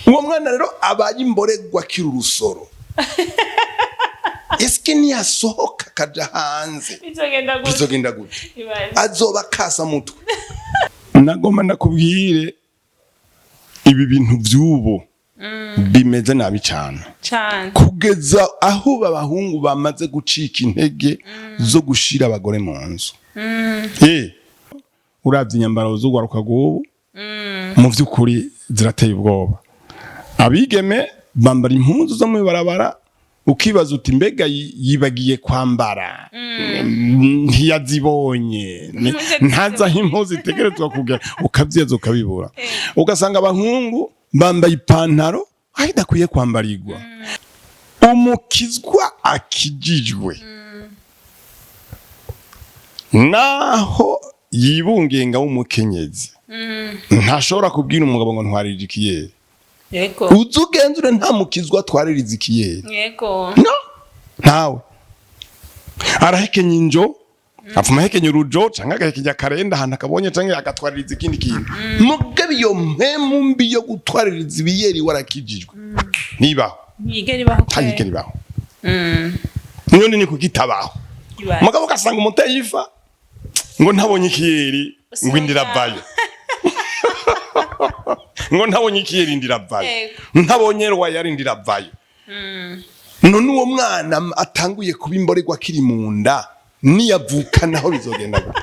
Uwo mwana rero abaye imboregwa akiri urusoro. Eske niyasohoka akaja hanze Bizogenda gute? Bizogenda gute? Ibaze. Azoba kasa mutwe. Nagomba ndakubwire, ibi bintu vy'ubu bimeze nabi cane, Cane. kugeza aho abahungu bamaze gucika intege zo gushira abagore mu nzu. Uravye inyambaro z'urwaruka rw'ubu, mu vy'ukuri zirateye ubwoba. Abigeme bambara impuzu zo mw'ibarabara, ukibaza uti: "Mbega yibagiye kwambara, ntiyazibonye, ntazi aho impuzu itegerezwa kugera?" Ukavyeza ukabibura. Ugasanga abahungu bambaye ipantaro aho idakwiye kwambarirwa. Umukizwa akijijwe, naho yibungenga w'umukenyezi, ntashobora kubwira umugabo ngo ntwarire ikiyeri. Uzi ugenzure, nta mukizwa atwaririza ikiyeri. No, ntawe. Arahekenya injo, apfuma ahekenya urujo canke agahekenya akarenda ahantu akabonye, canke agatwaririza ikindi kintu. Mugabo iyo mpemu mbi yo gutwaririza ibiyeri warakijijwe nibaho. Ntiyigera ibaho. Ntayigera ibaho. Niyo nini kuko itabaho. Ibaze. Mugabo ugasanga umuteye ifa ngo ntabonye ikiyeri ngo indi iravayo, ngo ntabonye ikiyeri indi iravayo, ntabonye royal indi iravayo. None uwo mwana atanguye kuba imborerwa akiri mu nda, niyavuka naho bizogenda gute?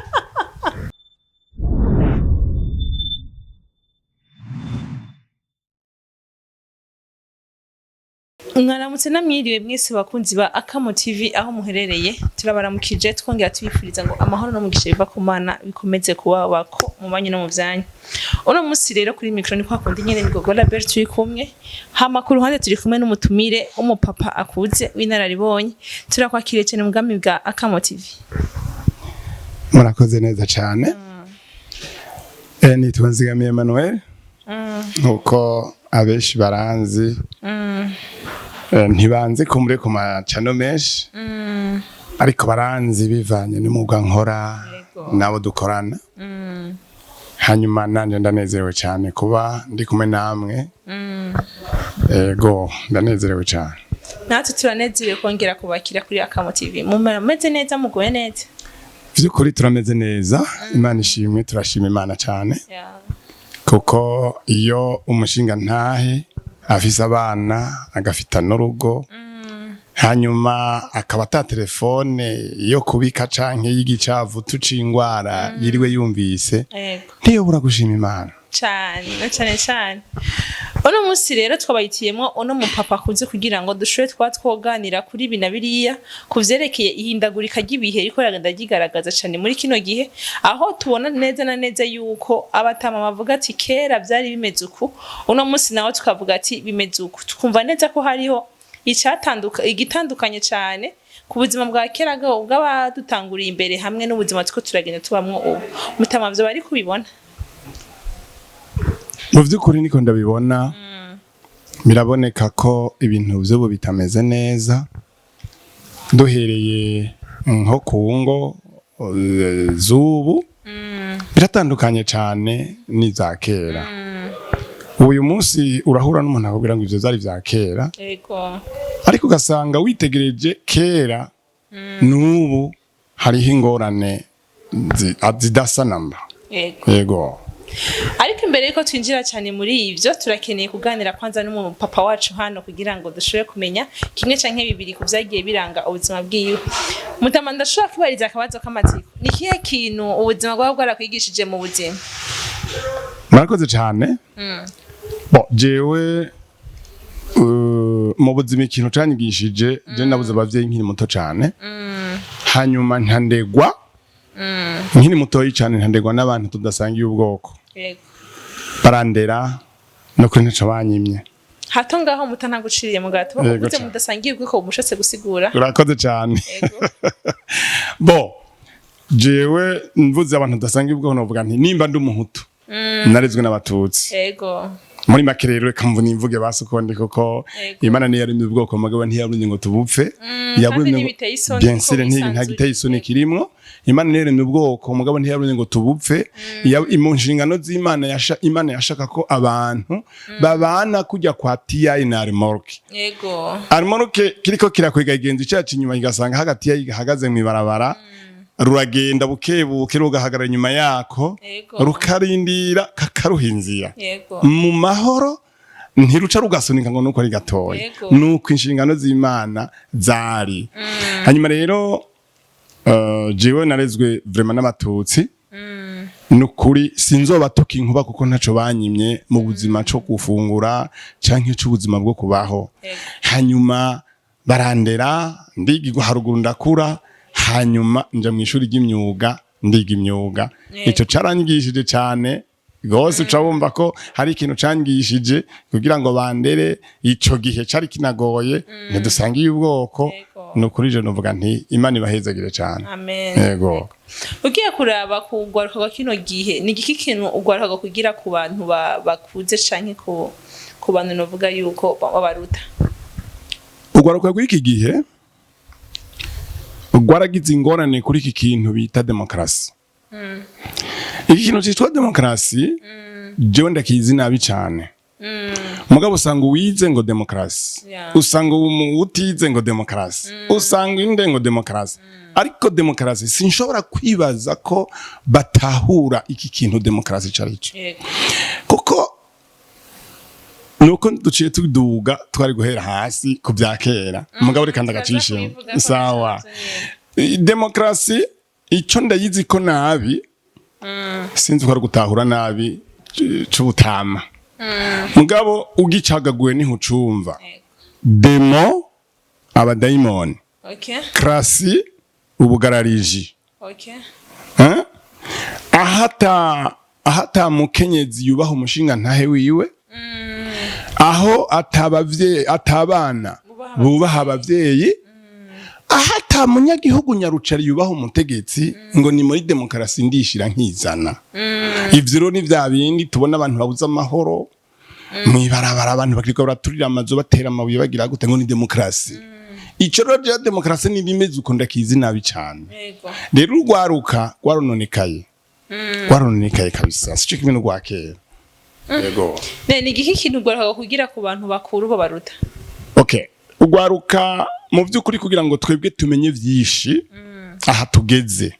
Mwaramutse namwiriwe mwese bakunzi ba Akamo TV aho muherereye. Turabaramukije, twongera tubifuriza ngo amahoro n'umugisha biva ku Mana bikomeze kubabako mu banyu no mu vyanyu. Uno munsi rero kuri micro ni kwa kundi nyene, ni Gogo Labert turi kumwe. Hama ku ruhande turi kumwe n'umutumire w'umupapa akuze w'inararibonye. Turakwakiriye cyane mu bwami bwa Akamo TV. Murakoze neza cyane. Nitwa Nzigamiye Emmanuel, nkuko abenshi baranzi. Ntibanzi kumbure ku macano menshi, ariko baranzi bivanye n'umwuga nkora nabo dukorana. Hanyuma nanje ndanezerewe cyane kuba ndi kumwe namwe. Ego, ndanezerewe cyane. Natwe turanezerewe kongera kubakira kuri Akamo TV. Mumeze neza, muguwe neza? Vy'ukuri turameze neza, Imana ishimwe. Turashima Imana cyane, kuko iyo umushinga ntahe afise abana, agafita n'urugo, hanyuma akaba ata telefone yo kubika canke y'igicavutu c'ingwara yiriwe yumvise, ntiyobura gushima Imana. Cane na cane cane. Uno munsi rero twabayitiyemo uno mupapa akuze kugira ngo dushobore twa twoganira kuri ibi na biriya ku vyerekeye ihindagurika ry'ibihe riko riragenda ryigaragaza cane muri kino gihe, aho tubona neza na neza yuko abatama bavuga ati: "Kera vyari bimeze uku", uno munsi nawe tukavuga ati: "Bimeze uku". Tukumva neza ko hariho icyatanduka, igitandukanye cane ku buzima bwa kera bw'abadutanguriye imbere hamwe n'ubuzima turiko turagenda tubamwo ubu. Mutama, vyo bari kubibona? Mu vy'ukuri niko ndabibona. Biraboneka ko ibintu vy'ubu bitameze neza. Duhereye nko ku ngo z'ubu, biratandukanye cane n'iza kera. Uyu munsi urahura n'umuntu akubwira ngo ivyo vyari vya kera, ariko ugasanga witegereje kera n'ubu hariho ingorane zidasa namba. Yego. Ariko imbere yuko twinjira cyane muri ivyo, turakeneye kuganira kwanza n'umupapa wacu hano kugira ngo dushobore kumenya kimwe canke bibiri ku vyagiye biranga ubuzima bwiwe. Mutama, ndashobora kubariza akabazo k'amatsiko? Ni ikihe kintu ubuzima bwaba bwarakwigishije mu buzima? Murakoze cyane. Bo jewe, mu buzima ikintu canyigishije, je nabuze abavyeyi nkiri muto cane, hanyuma ntandegwa nkiri mutoyi cane, ntandegwa n'abantu tudasangiye ubwoko. Barandera no kuri ntaco banyimye. Hato ngaho muta, ntaguciriye mu gato. Yego Uvuze cane. mudasangiye ubwoko, mushatse gusigura? Urakoze cane. Bo jewe mvuze abantu tudasangiye ubwoko, novuga nti nimba ndi umuhutu, narezwe n'abatutsi. Muri make rero, reka mvune imvuge basukondi, kuko Imana niyo yaremye ubwoko, mugabo ntiyaremye ngo tubupfe. Kandi ntibiteye isoni Bien kuko sûr, nta giteye isoni kirimwo. Imana niyo yaremye ubwoko, mugabo ntiyaremye ngo tubupfe. Mu nshingano z'Imana Imana yashaka ko abantu babana kujya kwa TI na remorque. Remorque kiriko kirakwega igenzi cyacu inyuma, kigasanga hagati gahagaze mu ibarabara, ruragenda buke buke, rugahagarara inyuma yako, rukarindira kakaruha inzira mu mahoro, ntiruca rugasunika ngo nuko ari gatoya. Nuko inshingano z'Imana zari. Hanyuma rero jewe narezwe vraiment n'Abatutsi. Nukuri sinzobatuka inkuba, kuko ntaco banyimye mu buzima co gufungura canke c'ubuzima bwo kubaho. Hanyuma barandera, ndigirwa haruguru, ndakura, hanyuma nja mu ishuri ry'imyuga, ndiga imyuga. Ico caranyigishije cane gose. Uca wumva ko hari ikintu cangishije kugira ngo bandere. Ico gihe cari kinagoye, ntidusangiye ubwoko. Nukuri je novuga nti Imana ibahezagire cane. Amen. Yego. Ugiye kuraba kugwaruka kwa kino gihe, ni igiki kintu ugwaruka kugira ku bantu bakuze canke ku bantu novuga yuko babaruta? Ugwaruka rw'iki gihe rwaragize ingorane kuri iki kintu bita demokarasi. Iki kintu cyitwa demokarasi, jewe ndakizi nabi cane, mugabo usanga uwize ngo demokarasi, usanga utize ngo demokarasi, usanga inde ngo demokarasi, ariko demokarasi sinshobora kwibaza ko batahura iki kintu demokarasi cari cyo, kuko nuko duciye tuduga, twari guhera hasi ku bya kera, mugabo reka ndagacishemo. Kubivuga ko Sawa. ntaco. Demokarasi icyo ndayizi ko nabi, sinzi ko ari gutahura nabi c'ubutama, mugabo ugicagaguye niho ucumva. Demo, abadayimoni. Krasi, ubugarariji. Eh? Ahata mukenyezi yubaha umushinga ntahe wiwe, aho atabavye atabana bubaha bubaha abavyeyi, ahata munyagihugu nyarucari yubaha umutegetsi, ngo ni muri demokarasi ndishira nkizana. Ivyo rero ni vya bindi tubona, abantu babuze amahoro mwibarabara, abantu bakiriko baraturira amazu, batera amabuye, bagira gute, ngo ni demokarasi. Ico rero rya demokarasi n'ibimeze uko ndakizi nabi cane. Rero urwaruka rwarononekaye, rwarononekaye kabisa, sico kimwe n'urwa kera. Yego. Ne ni igiki kintu ugwaruka kugira ku bantu bakuru babaruta? Okay, urwaruka mu by'ukuri, kugira ngo twebwe tumenye vyinshi aha tugeze,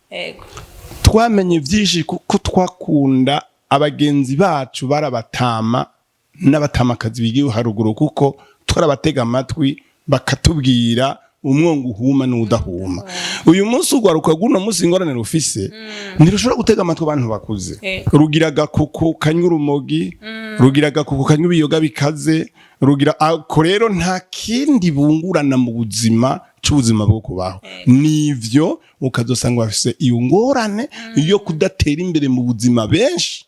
twamenye vyinshi kuko twakunda abagenzi bacu barabatama n'abatamakazi bigiwe haruguru, kuko twarabatega amatwi bakatubwira umwongo uhuma n'udahuma. Uyu munsi urwaruka rw'uno munsi, ingorane rufise, ntirushobora gutega amatwi abantu bakuze. Rugira agakuku kanywa urumogi, rugira agakuku kanywa ibiyoga bikaze, rugira ako. Rero nta kindi bungurana mu buzima c'ubuzima bwo kubaho nivyo. Ukazosanga bafise iyo ngorane yo kudatera imbere mu buzima, benshi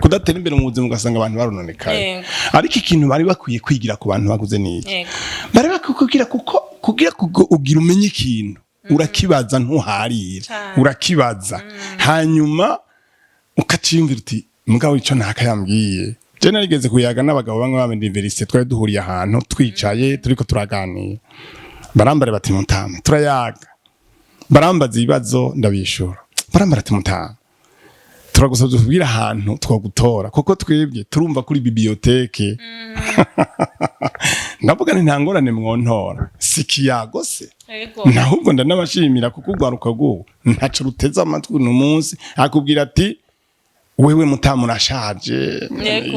kudatera imbere mu buzima, ugasanga abantu barononekaye. Ariko ikintu bari bakwiye kwigira ku bantu bakuze ni iki? Bari bakwiye kugira, kuko kugira ugira umenye ikintu, urakibaza, ntuharira. Urakibaza, hanyuma ukaciyumvira uti: "Mugabo ico ntakayambwiye." Je narigeze kuyaga n'abagabo bamwe ba université, twari duhuriye ahantu twicaye, turiko turaganira, barambare bati: "Mutama." Turayaga, barambaza ibibazo, ndabishura. Barambara ati: "Mutama, turagusabye tubwire ahantu twagutora, kuko twebwe turumva kuri bibliothèque." Ndavuga nti: "Nta ngorane, mwontora, si ikiyago se?" Nahubwo ndanabashimira, kuko urwaruka rw'ubu ntaco ruteze amatwi. Uno munsi akubwira ati: "Wewe mutamu urashaje,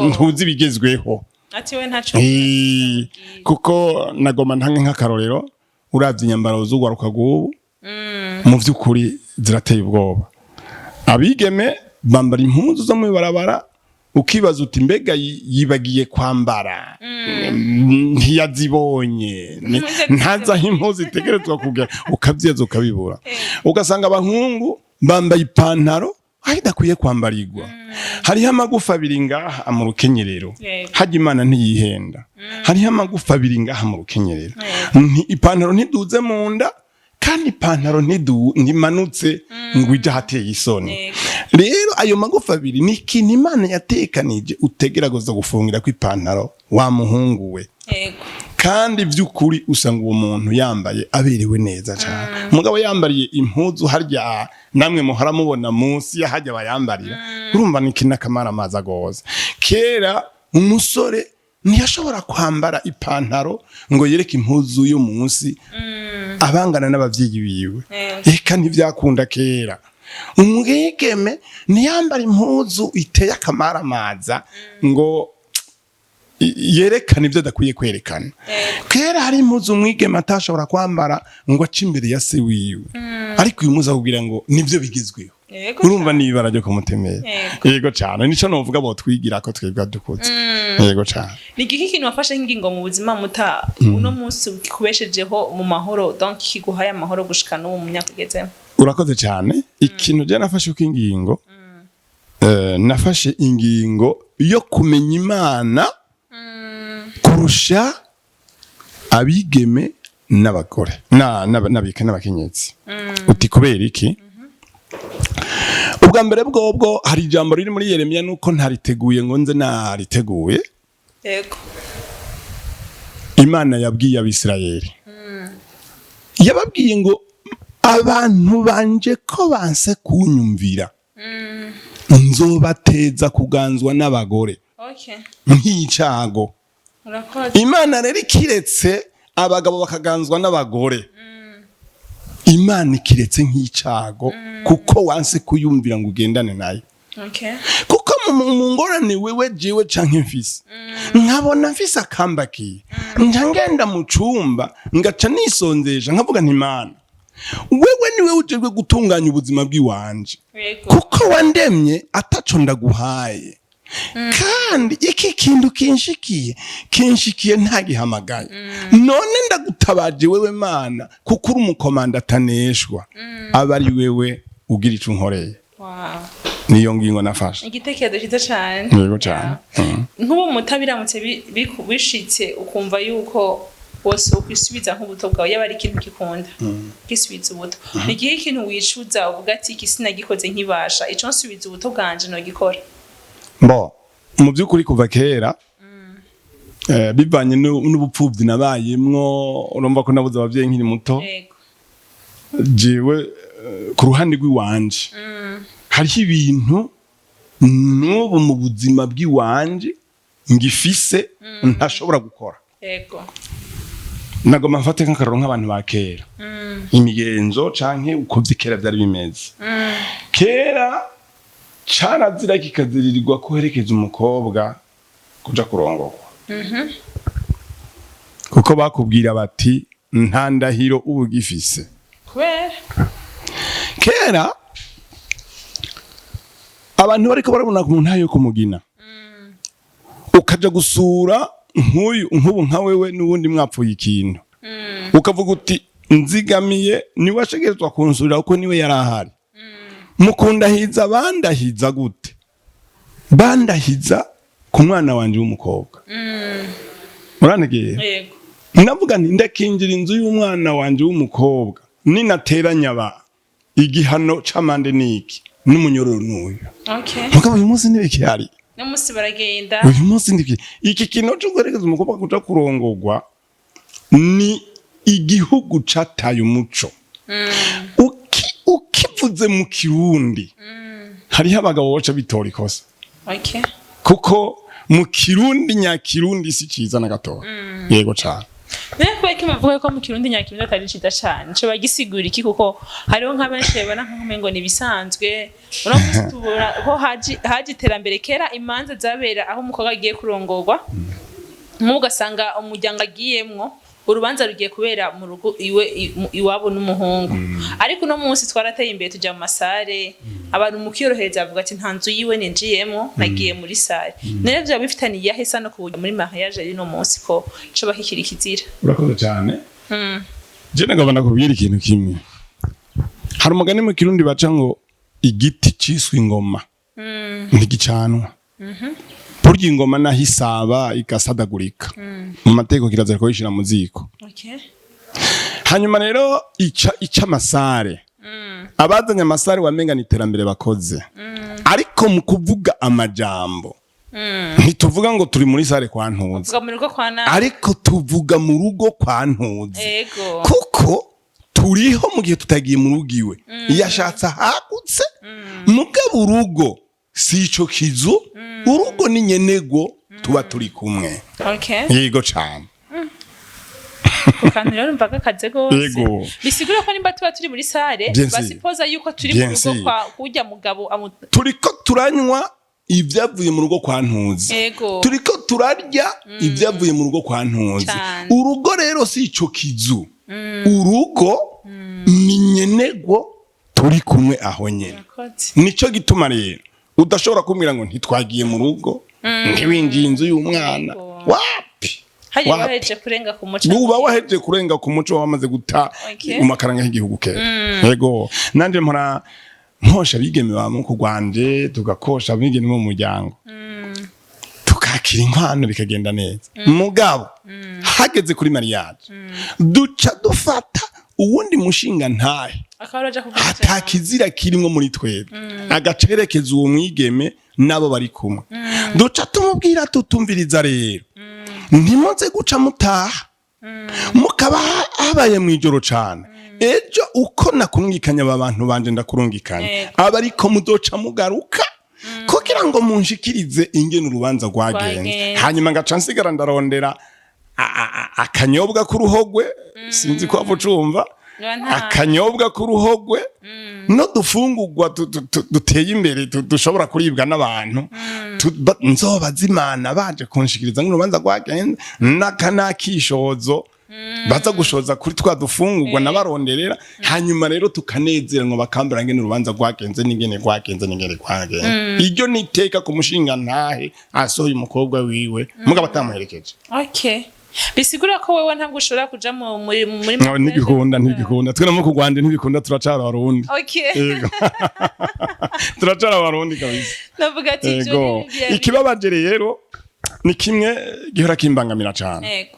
ntuzi ibigezweho." Ati we ntaco. Kuko nagoma ntange nk'akarorero: uravye inyambaro z'urwaruka rw'ubu, mu vy'ukuri zirateye ubwoba. Abigeme bambara impuzu zo mw'ibarabara, ukibaza uti: "Mbega yibagiye kwambara, ntiyazibonye, ntazi aho impuzu itegerezwa kugera?" Ukavyibaza ukabibura. Ugasanga abahungu bambaye ipantaro aho idakwiye kwambarirwa, hariho amagufa abiri ngaha mu rukenyerero. Harya Imana ntiyihenda, hariho amagufa abiri ngaha mu rukenyerero. Ipantaro ntiduze mu nda, kandi ipantaro ntimanutse ngo ije ahateye isoni. Rero ayo magufa abiri ni ikintu Imana yatekanije utegerageza gufungira kw'ipantaro wa muhungu we. Kandi by'ukuri usanga uwo muntu yambaye aberewe neza cyane. Mugabo yambariye impuzu harya namwe muhora mubona munsi ya harya bayambarira, urumva ni ikintu akamara amazi agoze. Kera umusore ntiyashobora kwambara ipantaro ngo yereke impuzu yo munsi abangana n'abavyeyi biwe. Eka ntivyakunda. Kera umwigeme ntiyambara impuzu iteye akamaramaza ngo yerekane ibyo adakwiye kwerekana. Kera hari impuzu umwigeme atashobora kwambara ngo ace imbere ya se wiwe, ariko uyu munsi akubwira ngo nibyo bigezweho. Urumva ni ibara ryo kumutemera. Yego cyane, nico novuga botwigira ko twebwe dukuze. Yego cyane. Ni igiki kintu wafashe nk'ingingo mu buzima muta uno munsi kikubeshejeho mu mahoro, donc kiguhaye amahoro gushika n'ubu mu myaka ugezemo? Urakoze cyane. Ikintu je nafashe ko ingingo, nafashe ingingo yo kumenya Imana kurusha abigeme n'abagore n'abakenyezi. Uti kubera iki? Ubwa mbere bwobwo hari ijambo riri muri Yeremiya, nuko ntariteguye ngo nze nariteguye. Imana yabwiye Abisirayeli, yababwiye ngo: "Abantu banje ko banse kunyumvira, nzobateza kuganzwa n'abagore nk'icago." Urakoze. Imana rero ikiretse abagabo bakaganzwa n'abagore, Imana ikiretse nk'icago kuko wanse kuyumvira ngo ugendane nayo. Kuko mu ngorane wewe jewe canke mfise, nkabona mfise akambakiye, nca ngenda mu cumba ngaca nisonzesha, nkavuga nti: "Mana, wewe niwe ujejwe gutunganya ubuzima bw'iwanje, kuko wandemye ataco ndaguhaye, kandi iki kintu kinshikiye kinshikiye ntagihamagaye. None ndagutabaje wewe Mana, kuko uri umukomanda ataneshwa, aba ari wewe ugira ico unkoreye." Niyo ngingo nafashe. Igitekerezo cyiza cyane. Yego cyane. Nk'ubu mutabiramutse bishitse ukumva yuko wose ukwisubiza nk'ubuto bwawe, yaba ari ikintu gikunda gisubiza ubuto, ni igihe ikintu wicuza uvuga ati: "Iki sinagikoze nkibasha, ico nsubiza ubuto bwanje nogikora"? Bo mu by'ukuri kuva kera, bivanye n'ubupfubyi nabayemwo, urumva ko nabuze abavyeyi nkiri muto. Jewe ku ruhande rw'iwanje hariho ibintu n'ubu mu buzima bw'iwanje ngifise ntashobora gukora. Nagomba mfate nk'akaroro nk'abantu ba kera, imigenzo canke uko vy'kera vyari bimeze. Kera carazira kikaziririrwa ko uherekeza umukobwa kuja kurongorwa, kuko bakubwira bati: "Nta ndahiro uba ugifise." Kubera? Kera abantu bariko barabona ku ntayo yo kumugina, ukaja gusura nk'uyu, nk'ubu nka wewe n'ubundi mwapfuye ikintu, ukavuga uti: "Nzigamiye niwe ashegezwa kunsurira kuko niwe yari ahari." Mukundahiza bandahiza gute? Bandahiza ku mwana wanje w'umukobwa, urantegera? Yego. Ndavuga nti: "Ndakinjira inzu y'umwana wanje w'umukobwa, ninateranya aba igihano c'amande niki n'umunyororo n'uyu." Mugabo uyu munsi ntibikihari. No munsi baragenda. Uyu munsi ndiki iki kintu cyo guherekeza umukobwa kuja kurongorwa ni igihugu cataye umuco. Ukivuze mu Kirundi hariho abagabo baca bitora ikosa, kuko mu Kirundi nyakirundi si ciza na gatoya. Yego cane. Naye kubera ko muvuga ko mu Kirundi nyakirundi atari ciza cane, ico bagisigura iki? Kuko hariho nka benshi babona nk'umengo ni ibisanzwe. Uno munsi tubona ko haje iterambere. Kera imanza zabera aho umukobwa agiye kurongorwa, nk'ubu ugasanga umuryango agiyemwo, urubanza rugiye kubera mu rugo iwe, iwabo n'umuhungu. Ariko uno munsi twarateye imbere, tuja mu masare, abantu mukiyorohereza, bavuga ati: "Nta nzu yiwe ninjiyemwo, nagiye muri salle." None vyaba bifitaniye iyahe sano ku buryo muri mariage y'uno munsi ko ico bakikira ikizira? Urakoze cyane. Je nagomba nakubwira ikintu kimwe. Hari umugani mu Kirundi baca ngo: "Igiti ciswe ingoma ntigicanwa." Burya ingoma naho isaba igasadagurika, mu mategeko kirazira kuyishira mu ziko. Hanyuma rero ica amasare. Abazanye ama salles wamenga ni iterambere bakoze, ariko mu kuvuga amajambo ntituvuga ngo turi muri salle kwa Ntuzi, Tuvuga mu rugo kwa na. ariko tuvuga mu rugo kwa Ntuzi, kuko turiho mu gihe tutagiye mu rugo iwe. Iyo ashatse ahagutse, mugabo urugo si ico kizu, urugo ni nyenego tuba turi kumwe. Yego cane. Ku kantu rero numva gakaze gose. Bisigura ko nimba tuba turi muri salle, Bien sûr. basipoza yuko turi mu Bien rugo sûr. kwa kurya mugabo Turiko turanywa ibyavuye mu rugo kwa Ntuzi, turiko turarya ibyavuye mu rugo kwa Ntuzi. Urugo rero si ico kizu, urugo ni nyenego turi kumwe aho nyene. Nico gituma rero udashobora kumbwira ngo ntitwagiye mu rugo, ntiwinjiye inzu y'umwana. Wapi. Hariya Wapi. waheje kurenga ku muco. Uba waheje kurenga ku muco, wamaze guta mu makaranga y'igihugu kera. Yego, nanje mpora nkosha abigeme ba muku rwanje, tugakosha abigeme bo mu muryango, tukakira inkwano bikagenda neza. Mugabo hageze kuri mariage, duca dufata uwundi mushinga ntahe Akaba araja kuvuga ijambo. Atakizira kirimwo muri twebwe, agacerekeza uwo mwigeme n'abo bari kumwe. Duca tumubwira, tutumviriza rero, ntimuze guca mutaha mukaba habaye mu ijoro cane. Ejo uko nakurungikanya aba bantu banje, ndakurungikanya aba, ariko muzoca mugaruka kugira ngo munshikirize ingene urubanza rwagenze. Rwagenze. Hanyuma ngaca nsigara ndarondera akanyobwa k'uruhogwe, sinzi ko waba ucumva. Niba nta- Akanyobwa k'uruhogwe no dufungurwa duteye imbere, dushobora kuribwa n'abantu. Nzobaza Imana baje kunshikiriza nk'urubanza rwagenze, n'aka n'akishozo baza gushoza kuri twa dufungurwa nabaronderera. Hanyuma rero tukanezeranwa, bakambara ngene urubanza rwagenze n'ingene rwagenze n'ingene rwagenze. Iryo ni iteka ku mushinga ntahe asohoye umukobwa wiwe mugabo atamuherekeje. Okay, bisigura ko wewe ntabwo ushobora kuja muri No, ntibikunda, ntibikunda. Twe no mu Rwanda ntibikunda, turacara Abarundi. Yego, turacara Abarundi kabisa. Navuga ati ibyo Ikibabaje rero ni kimwe gihora kimbangamira cane.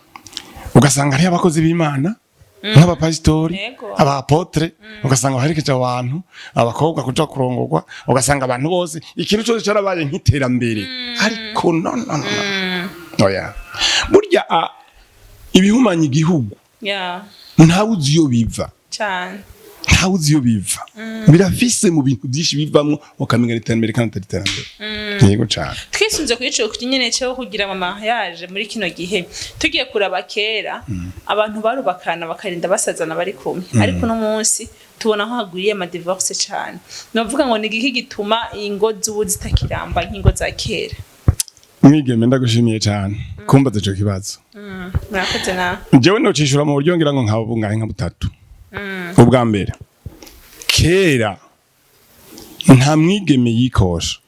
Ugasanga hariyo abakozi b'Imana nk'abapasitori, aba apôtres, ugasanga baherekeje abantu abakobwa kuja kurongorwa, ugasanga abantu bose ikintu cyose carabaye nk'iterambere. Ariko no, no, no, no. Oya, burya ibihumanya igihugu ntawe uzi iyo biva. Ntawe uzi iyo biva. Birafise mu bintu byinshi bivamwo, ukamenya iterambere kandi atari iterambere. Yego cane. Twisunze kuri ico nyene cyo kugira ama mariage muri kino gihe, tugiye kuraba kera abantu barubakana bakarinda basazana bari kumwe, ariko no munsi tubona aho hagwiriye ama divorce cane. Novuga ngo ni igiki gituma ingo z'ubu zitakiramba nk'ingo za kera? Mwigeme, ndagushimiye cane kumbaza ico kibazo. Murakoze nawe. Jewe nocishura mu buryo ngira ngo nka bungahe, nka butatu. Ubwa mbere, kera nta mwigeme yikosha,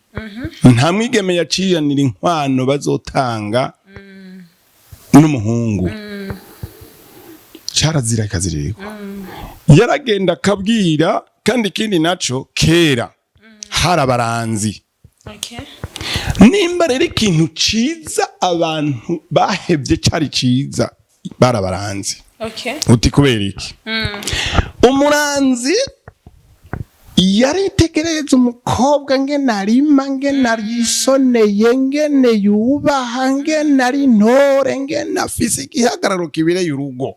nta mwigeme yaciranira inkwano bazotanga n'umuhungu. Carazira ikazirirwa, yaragenda akabwira. Kandi ikindi naco, kera hari abaranzi. Nimba rero ikintu ciza abantu bahevye cari ciza, barabaranzi. Uti kubera iki? Umuranzi yaritegereza umukobwa, ngene arima, ngene arisoneye, ngene yubaha, ngene ari intore, ngene afise igihagararo kibereye urugo.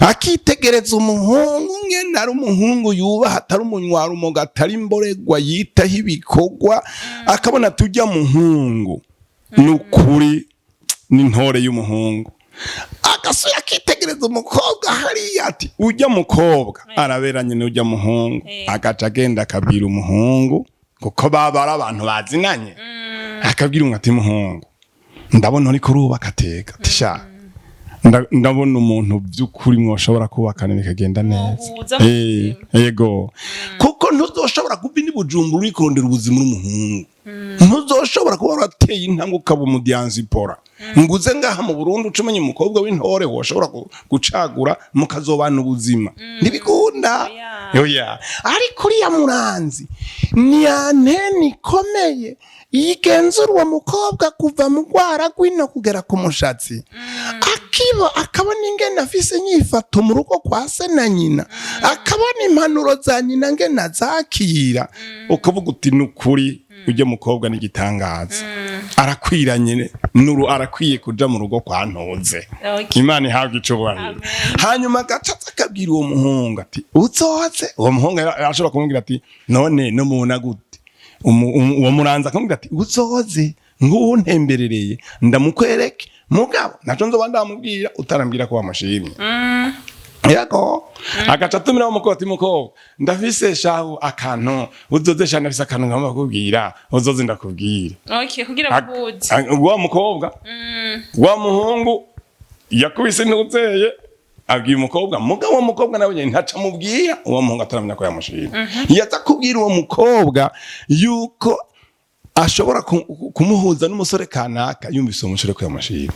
Akitegereza umuhungu, ngene ari umuhungu yubaha, atari umunywarumoga, atari imboregwa, yitaho ibikorwa. Akabona tujya muhungu nukuri n'intore y'umuhungu. Agasore akitegereza umukobwa hariya, ati ujya mukobwa araberanye n'ujya muhungu. Agaca agenda akabwira umuhungu, kuko baba ari abantu bazinanye. Akabwira umwe ati: "Muhungu, ndabona uriko urubaka ateka." Ati: "Sha, ndabona umuntu by'ukuri mwoshobora kubakana bikagenda neza." Mwohuza mu buzima. Yego, kuko ntuzoshobora kuva ini Bujumbura uri kurondera ubuzima uri umuhungu, ntuzoshobora kuba warateye intambwe ukaba umu diaspora ngo uze ngaha mu Burundi uce umenya umukobwa w'intore woshobora gucagura mukazobana ubuzima. Ntibikunda. Oya. Oya, ariko uriya muranzi ni antene ikomeye yigenzura uwo mukobwa kuva mu rwara rw'ino kugera ku mushatsi. Akabona ingene afise inyifato mu rugo kwa se na nyina, akabona impanuro za nyina ngene azakira, ukavuga uti: "Nukuri ujya mukobwa n'igitangaza, arakwiranye nuru, arakwiye kuja mu rugo kwa ntuze." Imana ihabwa icubahiro. Hanyuma agaca aza akabwira uwo muhungu ati: "Uzoze." Uwo muhungu arashobora kumubwira ati: "None numubona gute?" Uwo muranzi akamubwira ati: "Uzoze nk'uwuntemberereye ndamukwereke, mugabo naco nzoba ndamubwira utarambwira ko wamushimye." Yego, agaca atumira umukobwa ati: "Mukobwa, ndafise shahu akantu, uzoze sha, ndafise akantu ngomba kukubwira, uzoze ndakubwira." Okay, kugira bahuze. Wa mukobwa, wa muhungu yakubise ntuzeye abwiye umukobwa, mugabo uwo mukobwa nawe nyene ntaca amubwira uwo muhungu ataramenya ko yamushimye. Yaza kubwira uwo mukobwa yuko ashobora kumuhuza n'umusore kanaka, yumvise uwo musore ko yamushimye,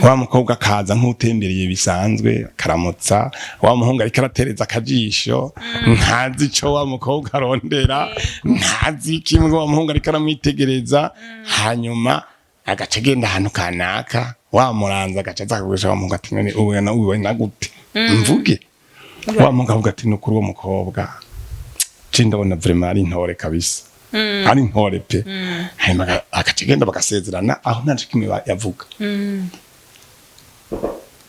wa mukobwa akaza nk'utembereye bisanzwe, akaramutsa wa muhungu, ariko aratereza akajisho, ntazi ico wa mukobwa arondera, ntazi kimwe, wa muhungu ariko aramwitegereza. Hanyuma agaca agenda ahantu kanaka, wa muranza agaca aza kugurisha wa muhungu ati: "None ubona ubona gute mvuge?" Wa muhungu avuga ati: "Nukuri uwo mukobwa je ndabona vraiment ari intore kabisa, ari intore pe." Hanyuma agaca agenda, bagasezerana aho nta na kimwe yavuga.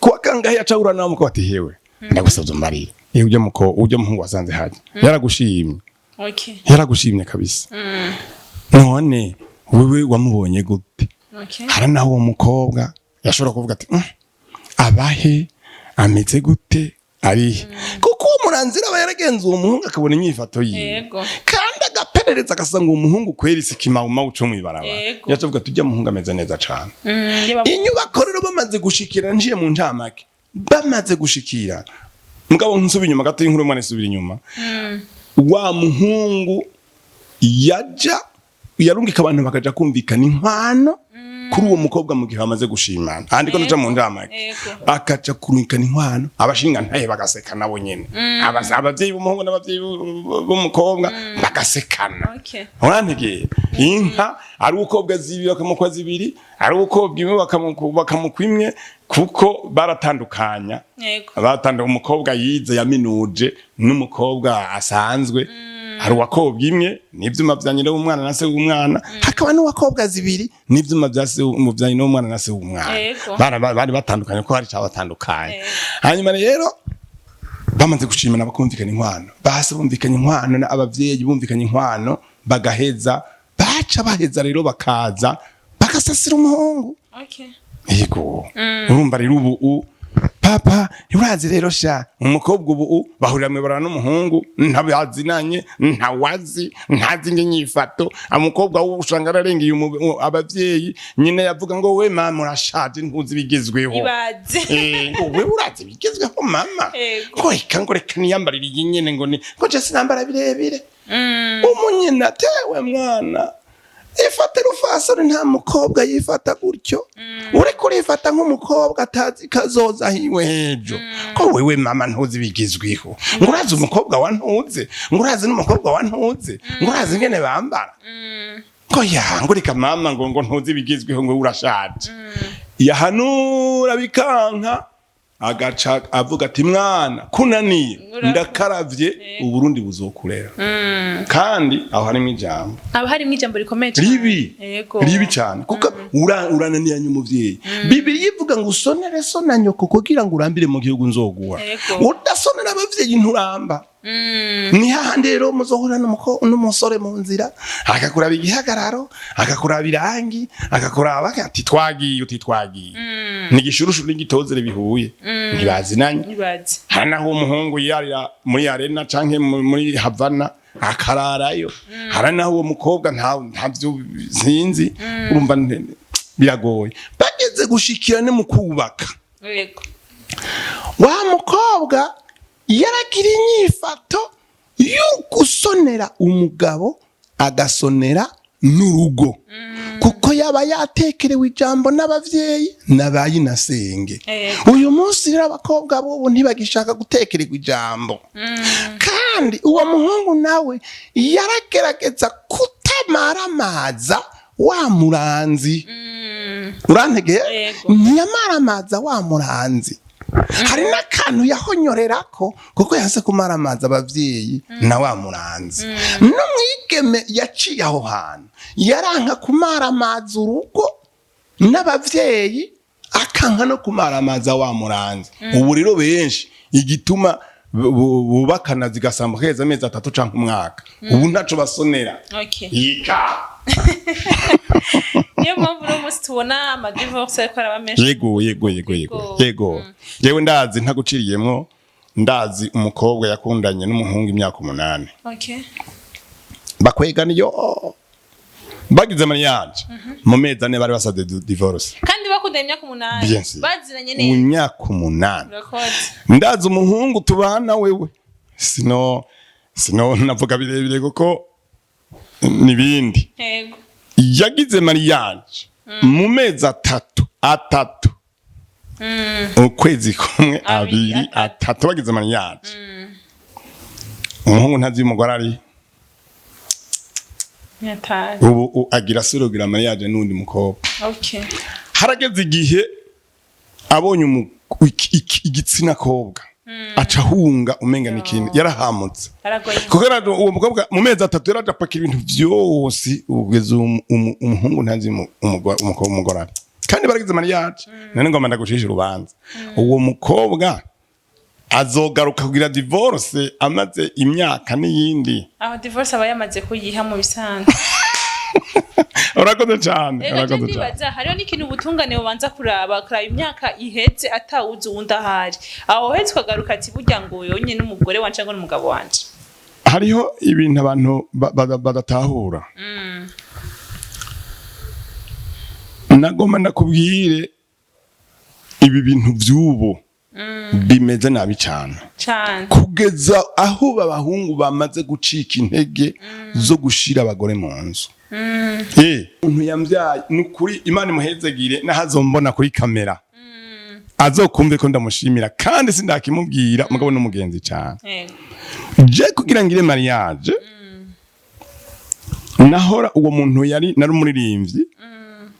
Kuwa kangahe yaca ahura nawe mukobwa ati: "Hewe, ndagusabye umbarire, iyo ujya muko ujya muhungu wasanze haje yaragushimye?" "Yaragushimye kabisa. None wewe wamubonye gute?" Hari naho uwo mukobwa yashobora kuvuga ati: Abahe, ameze gute, arihe?" Kuko uwo muranzira aba yaragenze uwo muhungu, akabona inyifato yiwe, kandi agaperereza, agasanga uwo muhungu kweri si kimawumawu co mw'ibarabara. Yaca avuga ati: "Ujya muhungu ameze neza cane." Inyubako rero bamaze gushikira, njiye mu ncamake, bamaze gushikira, mugabo nsubira inyuma gato, inkuru mwana isubira inyuma. Wa muhungu yaja yarungika abantu bakaja kumvikana inkwano kuri uwo mukobwa mu gihe bamaze gushimana, ahandi ko ndaca mu ncamake. Akaja kurungikana inkwano, abashinga ntahe bagaseka nabo nyene. Abavyeyi b'umuhungu n'abavyeyi b'umukobwa bagasekana. Urantegera, inka ari ukobwa zibiri bakamukwa zibiri, ari ukobwa imwe bakamukwa imwe, kuko baratandukanya. Batandukanya umukobwa yize yaminuje n'umukobwa asanzwe. Hari uwakobwa imwe n'ivyuma vya nyina w'umwana na se w'umwana, hakaba n'uwakobwa zibiri n'ivyuma vya se vya nyina w'umwana na se w'umwana. Bari batandukanye ko hari icabatandukanye. Hanyuma rero bamaze gushimana, bakumvikana inkwano, base bumvikanye inkwano na abavyeyi bumvikanye inkwano, bagaheza, baca baheza rero bakaza bagasasira umuhungu. Yego, urumva rero ubu papa urazi rero sha, umukobwa ubu bahurira mw'ibarabara n'umuhungu ntabazinanye, ntawazi, ntazi inyifato. Umukobwa we usanga ararengeye abavyeyi nyine, yavuga ngo: "We mama, urashaje, ntuzi ibigezweho." Ibaze. Ngo: "We urazi ibigezweho mama?" Ngo reka, ngo reka niyambarire iyi nyene, ngo ni ngo je sinambara birebire. Umunyina tewe: "Mwana, ifate rufasoni, nta mukobwa yifata gutyo, uriko urifata nk'umukobwa atazi kazoza hiwe hejo." Ko: "Wewe mama, ntuzi ibigezweho." Ngo: "Urazi umukobwa wa ntuze?" Ngo: "Urazi n'umukobwa wa ntuze?" Ngo: "Urazi ingene bambara?" Ngo: "Ya." Ngo: "Reka mama." Ngo ntuzi ibigezweho, ngo urashaje. Yahanura bikanka, agaca avuga ati: "Mwana, kunaniye, ndakaravye, Uburundi buzokurera." Kandi aho harimo ijambo. Haba harimo ijambo rikomeye cyane. Ribi. Ribi cyane, kuko urananiranye umuvyeyi. Bibiliya ivuga ngo usonere so na nyoko kugira ngo urambire mu gihugu nzoguha. Udasonera abavyeyi nturamba. Ni hahandi rero muzohura n'umusore mu nzira, akakuraba igihagararo, akakuraba irangi, akakuraba ati: "Twagiye." Uti: "Twagiye." Ni igishurushu n'igitozere bihuye, ntibazinanye. Ibaze. Hari naho umuhungu yiyarira muri arena canke muri Havana akararayo, hari naho uwo mukobwa ntavyo sinzi. Urumva biragoye. Bageze gushikira ne mu kubaka, wa mukobwa yaragira inyifato y'ugusonera umugabo, agasonera n'urugo, kuko yaba yatekerewe ijambo n'abavyeyi n'abayinasenge. Uyu munsi rero abakobwa bobo ntibagishaka gutekererwa ijambo. Kandi uwo muhungu nawe yaragerageza kutamaramaza wa muranzi. Urantegeye? Yego. Ntiyamaramaza wa muranzi. Hari n'akantu yahonyorerako kuko yanse kumaramaza abavyeyi na wa muranzi. N'umwigeme yaciye aho hantu yaranka kumaramaza urugo n'abavyeyi, akanka no kumaramaza wa muranzi. Ubu rero benshi igituma bubakana zigasamba heza amezi 3 canke umwaka, ubu ntaco basonera. Yika. Niyo mpamvu uno munsi tubona amadivorce ariko araba menshi. Yego. Yego, yewe ndazi, ntaguciriyemwo, ndazi umukobwa yakundanye n'umuhungu imyaka 8. Bakwegana iyo bagize mariage, mu mezi 4 bari basabye divorce. Kandi bakundanye imyaka 8? Bien sûr. Baziranye Mu neza. myaka 8. Urakoze. Ndazi umuhungu tubana wewe, sino navuga birebire kuko nibindi. Yagize mariage, mu mezi 3, ukwezi kumwe, abiri, abiri, atatu. Atatu bagize mariage, umuhungu ntazi umugore ari. Nyatari. Ubu agira asubira mariage n'undi mukobwa. Harageze igihe abonye igitsina kobwa aca ahunga, umenga ni ikintu yarahamutse. Aragoye. Kuko uwo mukobwa mu mezi 3 yaraje apakira ibintu vyose, ugeze umuhungu ntazi umugore ari, kandi baragize mariage. None ngomba ndagushisha urubanza, uwo mukobwa azogaruka kugira divorce amaze imyaka n'iyindi? Aho divorce aba yamaze kuyiha mu bisanzwe. Urakoze cyane. Reka je Urakoze cyane. ndibaza hariho n'ikintu ubutungane bubanza kuraba, kuraba imyaka iheze atawuzi uwundi ahari, aho uhetse ukagaruka ati burya ngo yonye n'umugore wanje cyangwa n'umugabo wanje. Hariho ibintu abantu badatahura. Nagomba ndakubwire, ibi bintu by'ubu bimeze nabi cyane. Cane. Kugeza aho abahungu bamaze gucika intege zo gushira abagore mu nzu. Umuntu yambyaye, ni ukuri Imana imuhezegire, n'ahazombona kuri kamera azokumve ko ndamushimira, kandi sindakimubwira, mugabo n'umugenzi cyane. Je kugira ngire mariage, nahora uwo muntu yari nari umuririmbyi,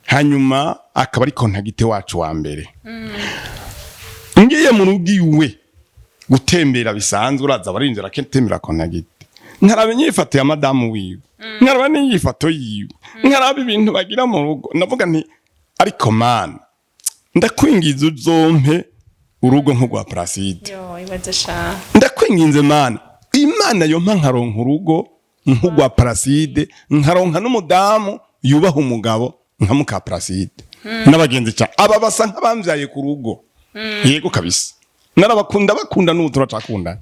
hanyuma akaba ari contact wacu wa mbere. Ngiye mu rugo iwe gutembera bisanzwe, uraza abarinzi araketembera contact, nkaraba inyifato ya madamu wiwe, nkaraba n'inyifato yiwe, nkaraba ibintu bagira mu rugo, ndavuga nti: "Ariko Mana, ndakwingiza uzompe urugo nk'urwa Placide." Yo, ibaze sha. Ndakwinginze Mana, Imana yompa nkaronka urugo nk'urwa Placide, nkaronka n'umudamu yubaha umugabo nka muka Placide n'abagenzi cyane. Aba basa nk'abambyaye ku rugo. Yego kabisa, narabakunda, bakunda, n'ubu turacakundana.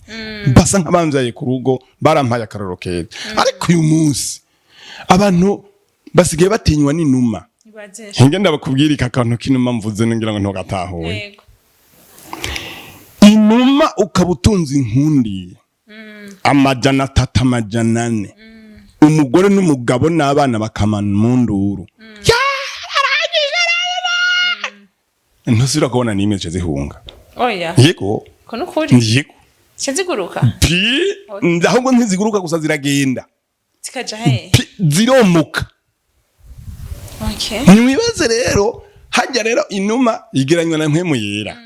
Basa nk'abambyaye ku rugo, barampaye akaroro keza. Ariko uyu munsi abantu basigaye batinywa n'inuma. Ibaze sha. Nge ndabakubwira aka kantu k'inuma mvuze, ngira ngo ntugatahuye. Inuma, ukaba utunze inkundiye 300, 400, umugore n'umugabo n'abana bakamana mu nduru, ntusubira kubona n'imwe zice zihunga. Oya. Yego. Ko nukuri? Yego. Ziguruka? Pi, ahubwo ntiziguruka gusa, ziragenda. Zikaja he? Pi, ziromuka. Ntiwibaze rero, hajya rero inuma igeranywa na mpwemu yera.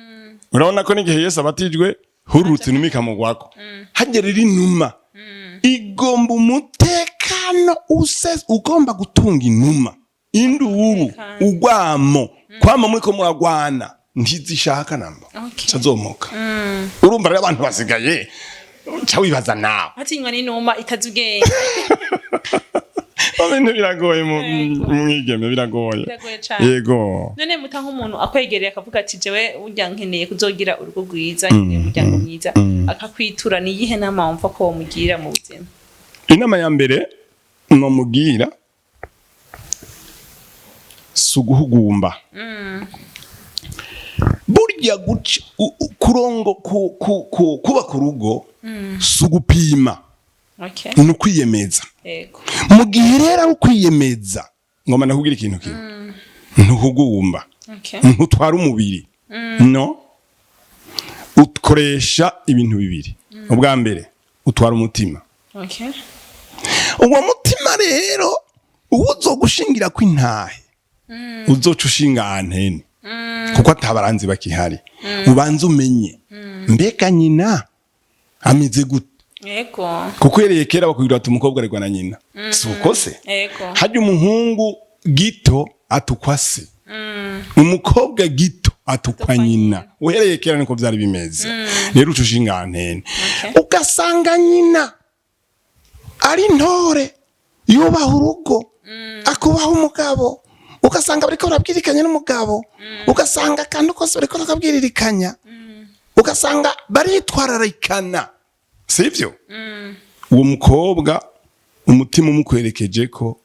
Urabona ko n'igihe Yesu abatijwe hururutse inuma ikamugwako. Hajya rero inuma igomba umutekano use, ugomba gutunga inuma, induru, Umutekano. ugwamo, kwama muriko muragwana, ntizishaka namba. Cazomoka. Urumva rero abantu basigaye, ca wibaza nawe. Batinywa n'inuma itazi ubwenge. Ibintu biragoye mu Yego. mwigeme, biragoye. Biragoye cane. Yego. None muta, nk'umuntu akwegereye akavuga ati: "Jewe burya nkeneye kuzogira urugo rwiza, nkeneye umuryango mwiza," akakwitura, ni iyihe nama wumva ko womugira mu buzima? Inama ya mbere nomubwira si uguhugumba. Burya guca kurongo kubaka urugo si ugupima, ni ukwiyemeza. Mu gihe rero ari ukwiyemeza, ngomba ndakubwira ikintu kimwe: ntuhugumba, ntutwara umubiri, no ukoresha ibintu bibiri. Ubwa mbere utwara umutima. Uwo mutima rero uwo uzogushingira ko intahe. Uzoca ushinga antenne, kuko atabaranzi bakihari. Ubanze umenye mbega nyina ameze gute. Kuko uhereye kera bakubwira bati: "Umukobwa aregwa na nyina." Si uko se? Yego. Hajya umuhungu gito atukwa se, umukobwa gito atukwa atukwa nyina. Uhereye kera niko byari bimeze. Rero uca ushinga antenne, ugasanga nyina ari intore, yubaha urugo, akubaha umugabo, ugasanga bariko barabwirikanya n'umugabo, ugasanga akantu kose bariko barakabwiririkanya, ugasanga baritwararikana, sivyo? Uwo mukobwa umutima umukwerekeje ko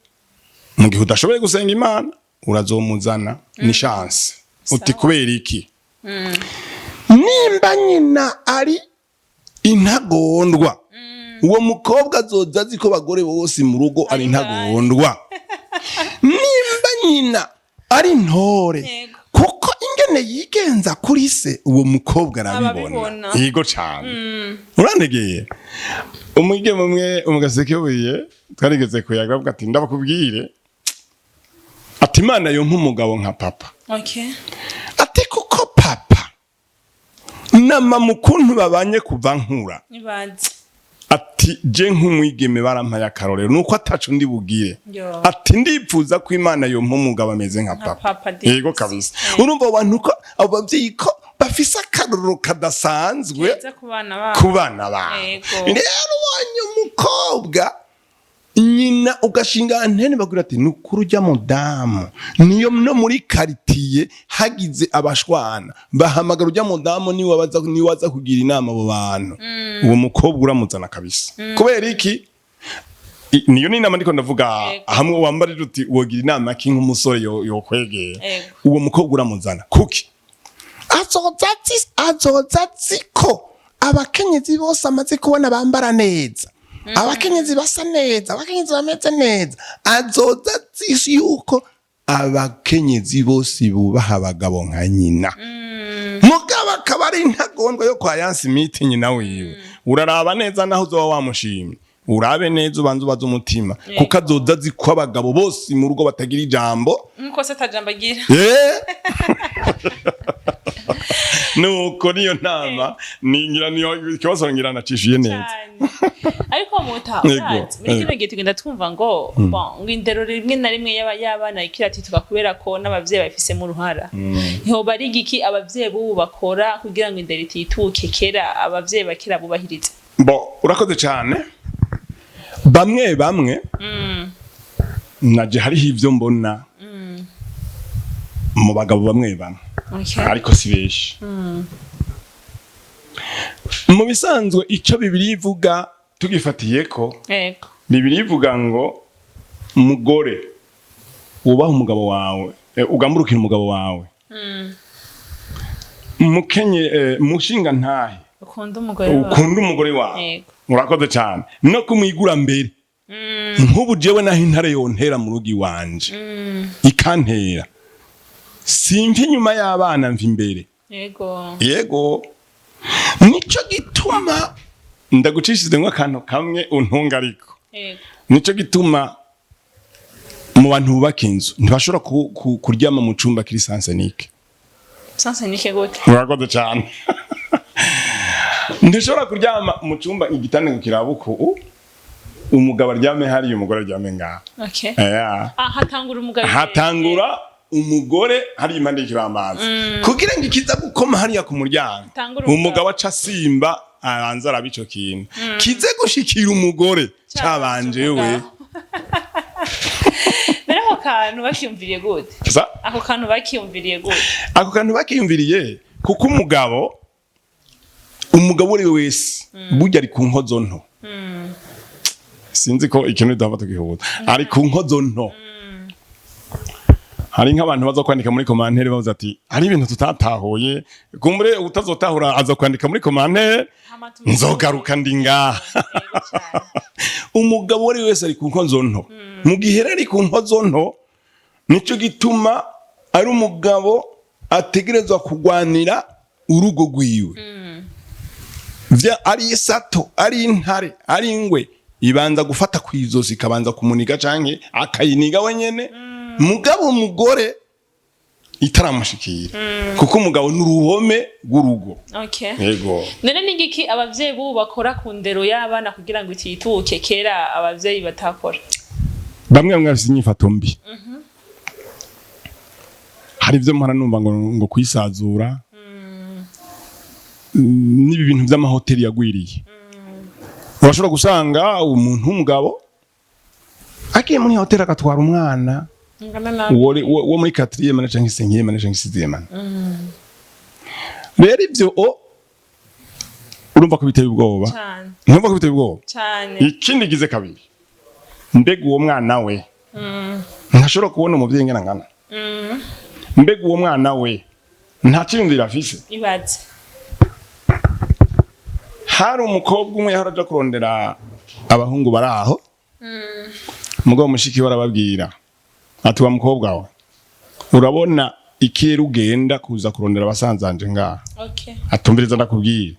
mu gihe udashoboye gusenga Imana, urazomuzana, ni chance. Uti: "Kubera iki?" Nimba nyina ari intagondwa, uwo mukobwa azoza azi ko abagore bose mu rugo ari intagondwa. Nimba nyina ari intore, kuko ingene yigenza kuri se, uwo mukobwa arabibona. Ababibona. Yego cane. Urantegeye. Umwigeme umwe umugasekebuye twarigeze kuyaga, avuga ati: "Ndabakubwire," ati, "Imana yompa umugabo nka papa." Ati: "Kuko papa na mama ukuntu babanye kuva nkura," Nibaze. ati, "je nk'umwigeme barampaye akarorero, nuko ataco ndi bugire." Yo. Ati: "Ndipfuza ko Imana yompa umugabo ameze nka nka papa." Papa Dix. Yego kabisa. Urumva abo bantu ko abo bavyeyi ko bafise akarorero kadasanzwe keza ku bana babo. Ku bana babo. Rero ubonye umukobwa nyina ugashinga antenne, bagira ati: "Nukuri ujya mudamu niyo no muri quartier hagize abashwana bahamagara ujya mudamu, niwe baza, niwe aza kugira inama abo bantu." Uwo mukobwa uramuzana kabisa. Kubera iki? Niyo ni inama ndiko ndavuga. Hamwe wambarira uti: "Wogira inama ki nk'umusore yokwegera?" Uwo mukobwa uramuzana kuki azoza azi ko abakenyezi bose amaze kubona bambara neza, abakenyezi basa neza, abakenyezi bameze neza, azoza azi yuko abakenyezi bose bubaha abagabo nka nyina. Mugabo akaba ari intagondwa yo kwa Yansimiti nyina wiwe, uraraba neza naho uzoba wamushimye, urabe neza, ubanza ubaze umutima, kuko azoza azi ko abagabo bose mu rugo batagira ijambo. Nkuko se atajambo agira. Nuko niyo nama ningira, niyo ikibazo ngira nacishiye neza. Cyane. Ariko muta urazi, muri kino gihe tugenda twumva ngo, bon, ngo indero rimwe na rimwe y'abana ikiratituka kubera ko n'abavyeyi babifisemo uruhara. Ntihoba ari igiki abavyeyi b'ubu bakora kugira ngo indero itituke kera abavyeyi bakera bubahirize? Bo, urakoze cyane. Bamwe bamwe naje hariho ivyo mbona mu bagabo bamwe bamwe, ariko si benshi. Mu bisanzwe icyo Bibiliya ivuga tugifatiye ko, Bibiliya ivuga ngo: "Mugore, wubahe umugabo wawe, ugamburukire umugabo wawe. Mukenye, mushinga ntahe, ukunda umugore wawe." Ukunda umugore wawe. Urakoze cyane. No kumwigura mbere. Nk'ubu jewe naho intare yontera mu rugo iwanje, ikantera, simva inyuma y'abana, mva imbere. Yego, nico gituma ndagucishije akantu kamwe untunga, ariko nico gituma mu bantu bubaka inzu ntibashobora kuryama mu cumba kiri sens unique. Sens unique gute? Urakoze cyane. Ntishobora kuryama mu cumba igitanda ngo kiraba uku, umugabo aryame hariya, umugore aryame ngaha. Yeah. Ah, hatangura umugabo. Hatangura umugore hariya impande y'ikibambazi, kugira ngo ikiza gukoma hariya ku muryango, Tangura umugabo. umugabo aca asimba, abanza araba ico kintu kize gushikira umugore cabanje we. Mbere ako kantu bakiyumviriye gute? Ako kantu bakiyumviriye gute? Ako kantu bakiyumviriye kuko umugabo uwo ari we wese burya ari ku nkozo nto. Sinzi ko ikintu duhava tugihuza. Ari ku nkozo nto. Hari nk'abantu baza kwandika muri commentaire bavuze ati: "Hari ibintu tutatahuye." Kumbure utazotahura aza kwandika muri commentaire, nzogaruka ndi ngaha. Yego cyane. Umugabo uwo ari we wese ari ku nkozo nto. Mu gihe rero ari ku nkozo nto, nico gituma ari umugabo ategerezwa kugwanira urugo rwiwe. Vya ari isato, ari intare, ari ingwe, ibanza gufata kwizosi, ikabanza kumuniga canke akayiniga wenyene. Mugabo umugore itaramushikira, kuko umugabo ni uruhome rw'urugo. Yego. None ni igiki abavyeyi b'ubu bakora ku ndero y'abana kugira ngo itituke, kera abavyeyi batakora? Bamwe bamwe bafite inyifato mbi. Hari ibyo mpora numva ngo kwisazura n'ibi bintu by'amahoteli yagwiriye. Urashobora gusanga umuntu w'umugabo agiye muri hoteli agatwara umwana ngana nabi wo muri quatrième année canke cinquième année canke sixième année. Rero ivyo urumva ko biteye ubwoba. Cane. Ntumva ko biteye ubwoba? Cane. Ikindi gize kabiri, mbega uwo mwana we ntashobora kubona umuvyeyi ingana ngana? Mbega uwo mwana we nta ciyumviro afise? Ibaze. Hari umukobwa umwe yahora aja kurondera abahungu bari aho. Mugabo mushiki we arababwira ati: "Wa mukobwa we, urabona ikirere ugenda kuza kurondera abasanzanje ngaha." Atumviriza, ndakubwira,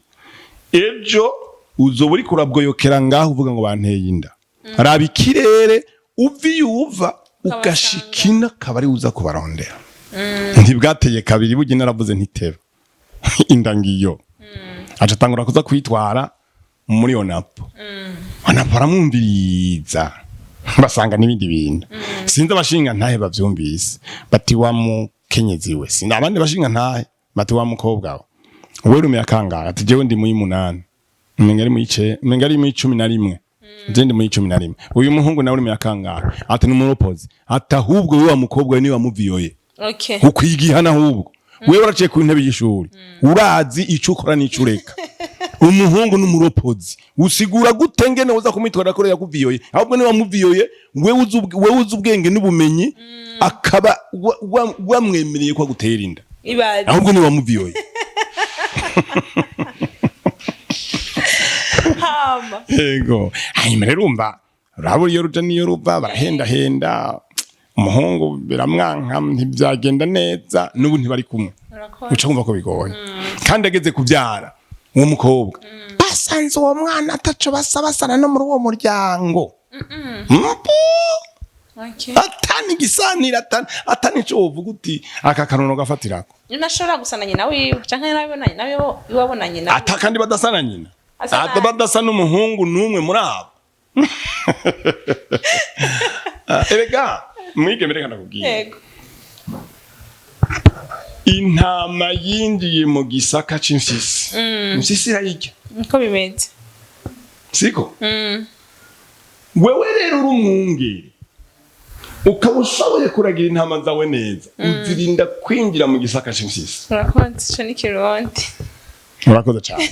ejo uzoba uriko urabwoyokera ngaho uvuga ngo banteye inda. Raba ikirere uva iyo uva ugashika ino, akaba ari uza kubarondera. Ntibwateye kabiri, burya naravuze ntiteba inda ngiyo. Aca atangura kuza kwitwara muri ONAPO. ONAPO aramwumviriza, basanga n'ibindi bintu. Sinzi abashinga ntahe bavyumvise, bati: "Wa mukenyezi we." Sinzi abandi bashinga ntahe, bati: "Wa mukobwa we, wewe uri kangahe?" Ati: "Jewe ndi mu y'umunani, umenga ari mu ice, umenga ari mu 11, je ndi mu 11." "Uyu muhungu nawe uri mu yakangahe?" Ati: "Ni umuropozi." Ati: "Ahubwo wewe wa mukobwa we, niwe wamuviyoye." Ukwigihana, ahubwo wewe waraciye ku ntebe y'ishuri, urazi ico ukora n'ico ureka. Umuhungu n'umuropozi, usigura gute ngene uza kumwitwara ko yakuviyoye? Ahubwo niwe wamuviyoye. Wewe uzi ubwenge n'ubumenyi, akaba wamwemereye ko agutera inda. Ibaze. Ahubwo niwe wamuviyoye. Hama? Yego. Hanyuma rero urumva, urabura iyo ruja n'iyo ruva, barahendahenda umuhungu, biramwanka, ntibyagenda neza, n'ubu ntibari kumwe. Urakoze. Uca wumva ko bigoye. Kandi ageze kubyara uwo mukobwa, basanze uwo mwana ataco basa, basana no muri uwo muryango. Mpu! Atani igisanira, atani ico wovuga uti aka karuno gafatirako. Ntashobora gusa na nyina wiwe canke nawe na nyina wiwe iwabona nyina. Ata kandi badasa na nyina. Asa Ata nabi. badasa n'umuhungu n'umwe muri abo. Ah, erega mwigeme, reka ndakubwira. Intama yinjiye mu gisaka c'imfyisi, imfyisi irayirya. Niko bimeze. Siko? Wewe rero uri umwungeri, ukaba ushoboye kuragira intama zawe neza, uzirinda kwinjira mu gisaka c'imfyisi. Urakoze, ico ni Kirundi. Urakoze cyane.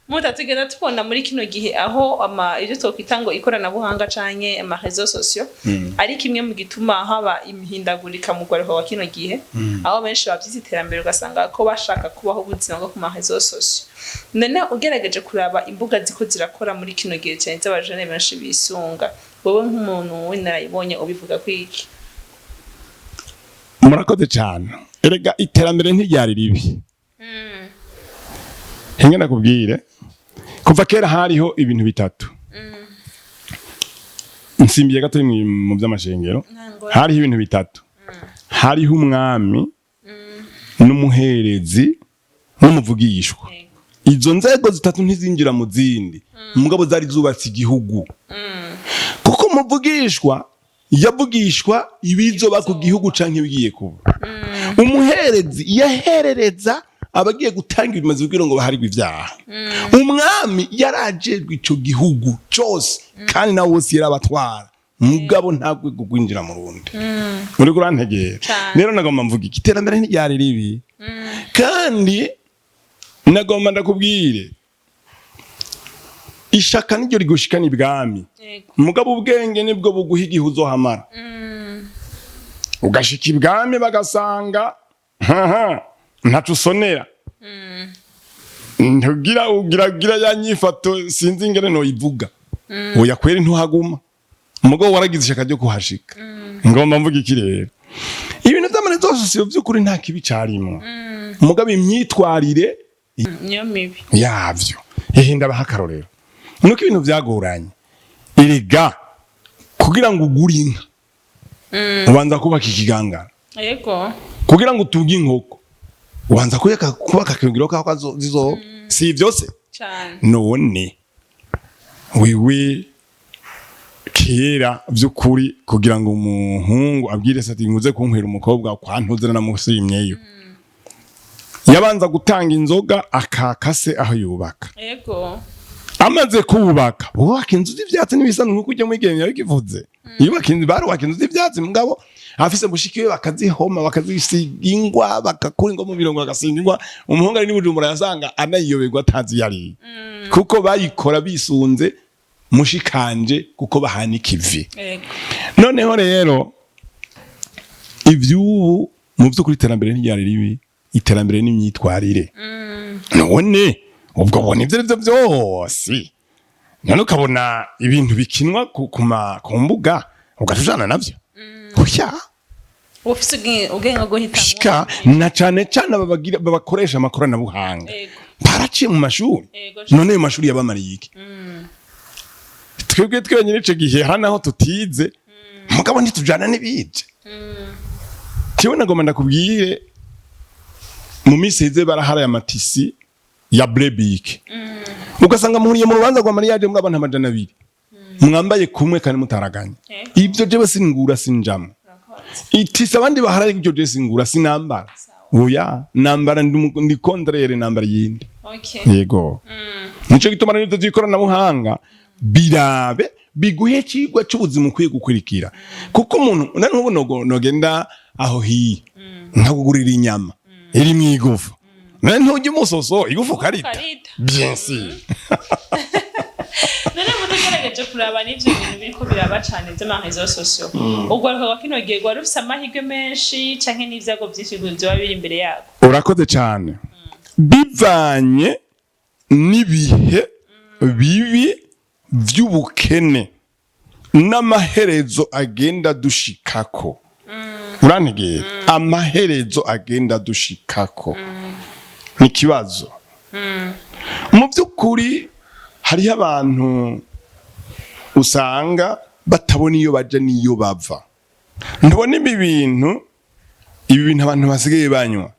Muta tugenda tubona muri kino gihe aho ama ibyo twokwita ngo ikoranabuhanga canke ama réseaux sociaux ari kimwe mu gituma haba imihindagurika mu rwaruka wa kino gihe, aho benshi bavyita iterambere, ugasanga ko bashaka kubaho ubuzima bwo ku ma réseaux sociaux. None ugerageje kuraba imbuga ziko zirakora muri kino gihe cyane z'abajene benshi bisunga, wowe nk'umuntu w'inararibonye ubivuga kwiki? Murakoze cyane. Erega iterambere ntiryari ribi. Hinge nakubwire, kuva kera hariho ibintu bitatu. Nsimbiye gato mu by'amashengero. Hariho ibintu bitatu: hariho umwami n'umuherezi n'umuvugishwa. Izo nzego zitatu ntizinjira mu zindi, mugabo zari zubatse igihugu, kuko umuvugishwa yavugishwa ibizoba ku gihugu canke ibigiye kuba. Umuherezi yaherereza abagiye gutanga ibimaze kugira ngo baharirwe ivyaha. Umwami yarajejwe ico gihugu cose, kandi nawe wose yarabatwara, mugabo nta rwego rwinjira mu rundi. Uriko urantegera? Cane. Rero nagomba mvuga iki: iterambere ntiryari ribi. Kandi nagomba ndakubwire, ishaka niryo rigushikana ibwami. Mugabo ubwenge nibwo buguha igihe uzohamara ugashika ibwami, bagasanga haha ntaco usonera, ntugira ugira ya nyifato, sinzi ingene noyivuga. Oya kweri, ntuhaguma. Mugabo waragize ishaka ryo kuhashika. Ngomba mvuga iki rero? Ibintu vy'ama réseaux sociaux vy'ukuri nta kibi carimwo, mugabo imyitwarire niyo mibi. Yavyo. Ehe, ndabaha akarorero. Nuko ibintu vyagoranye, erega kugira ngo ugure inka. Ubanza kubaka ikigangara. Kugira ngo utunge inkoko, ubanza kubaka akayungiro kaho zizoba. Si ivyo se? Cyane. None wewe kera by'ukuri, kugira ngo umuhungu abwire se ati nguze kunkwera umukobwa kwa ntuzira namusimyeyo, yabanza gutanga inzoga akakase aho yubaka. Amaze kubaka, bubaka inzu z'ivyatsi n'ibisanzwe, nkuko ujya muri yabikivuze. Yubaka inzu, barubaka inzu z'ivyatsi, mugabo afise mushiki we bakazihoma, bakazisiga ingwa, bakakura ingwa mu mirongo, bagasiga ingwa. Umuhungu ari n'Ibujumbura yasanga anayiyoberwa, atazi iyo ari, kuko bayikora bisunze mushikanje, kuko bahana ikivi. Noneho rero ivy'ubu, mu vy'ukuri iterambere ntiryari ribi, iterambere n'imyitwarire. None ubwo ubona ivyo arivyo vyose, none ukabona ibintu bikinwa ku mbuga, ugaca navyo, oya. Ufise ubwenge bwo guhitamwo. Shika na cane cane aba babakoresha amakoranabuhanga baraciye mu mashuri. None ayo mashuri yabamariye iki? Twebwe twenyine ico gihe hari naho tutize, mugabo ntitujana n'ibije. Jewe nagomba ndakubwire, mu minsi iheze baraharaye amatisi ya brebike, ugasanga muhuriye mu rubanza rwa mariage muri abantu 200, mwambaye kumwe kandi mutaraganye. Ivyo jewe singura, sinjamwo. Itisi abandi baharaye ibyo, jewe singura, sinambara. Oya, nambara ndi contraire, nambara yindi. Yego, nico gituma rero ivyo vy'ikoranabuhanga birabe biguhe icigwa c'ubuzima ukwiye gukurikira, kuko umuntu nani nk'ubu nogenda aho hiya nkakugurira inyama iri mw'igufa, none ntujya umusoso igufa ukarita? Ukarita. Bien sûr. None muto ugerageje kuraba n'ivyo bintu biriko biraba cane vy'ama réseaux sociaux, urwaruka rwa kino gihe rwari rufise amahirwe menshi canke n'ivyago vyinshi vyoba biri imbere yarwo? Urakoze cyane. Bivanye n'ibihe bibi vy'ubukene n'amaherezo agenda dushikako, urantegera, amaherezo agenda dushikako ni ikibazo. Mu by'ukuri hariho abantu usanga batabona iyo baja n'iyo bava. Ntubona ibi bintu abantu basigaye banywa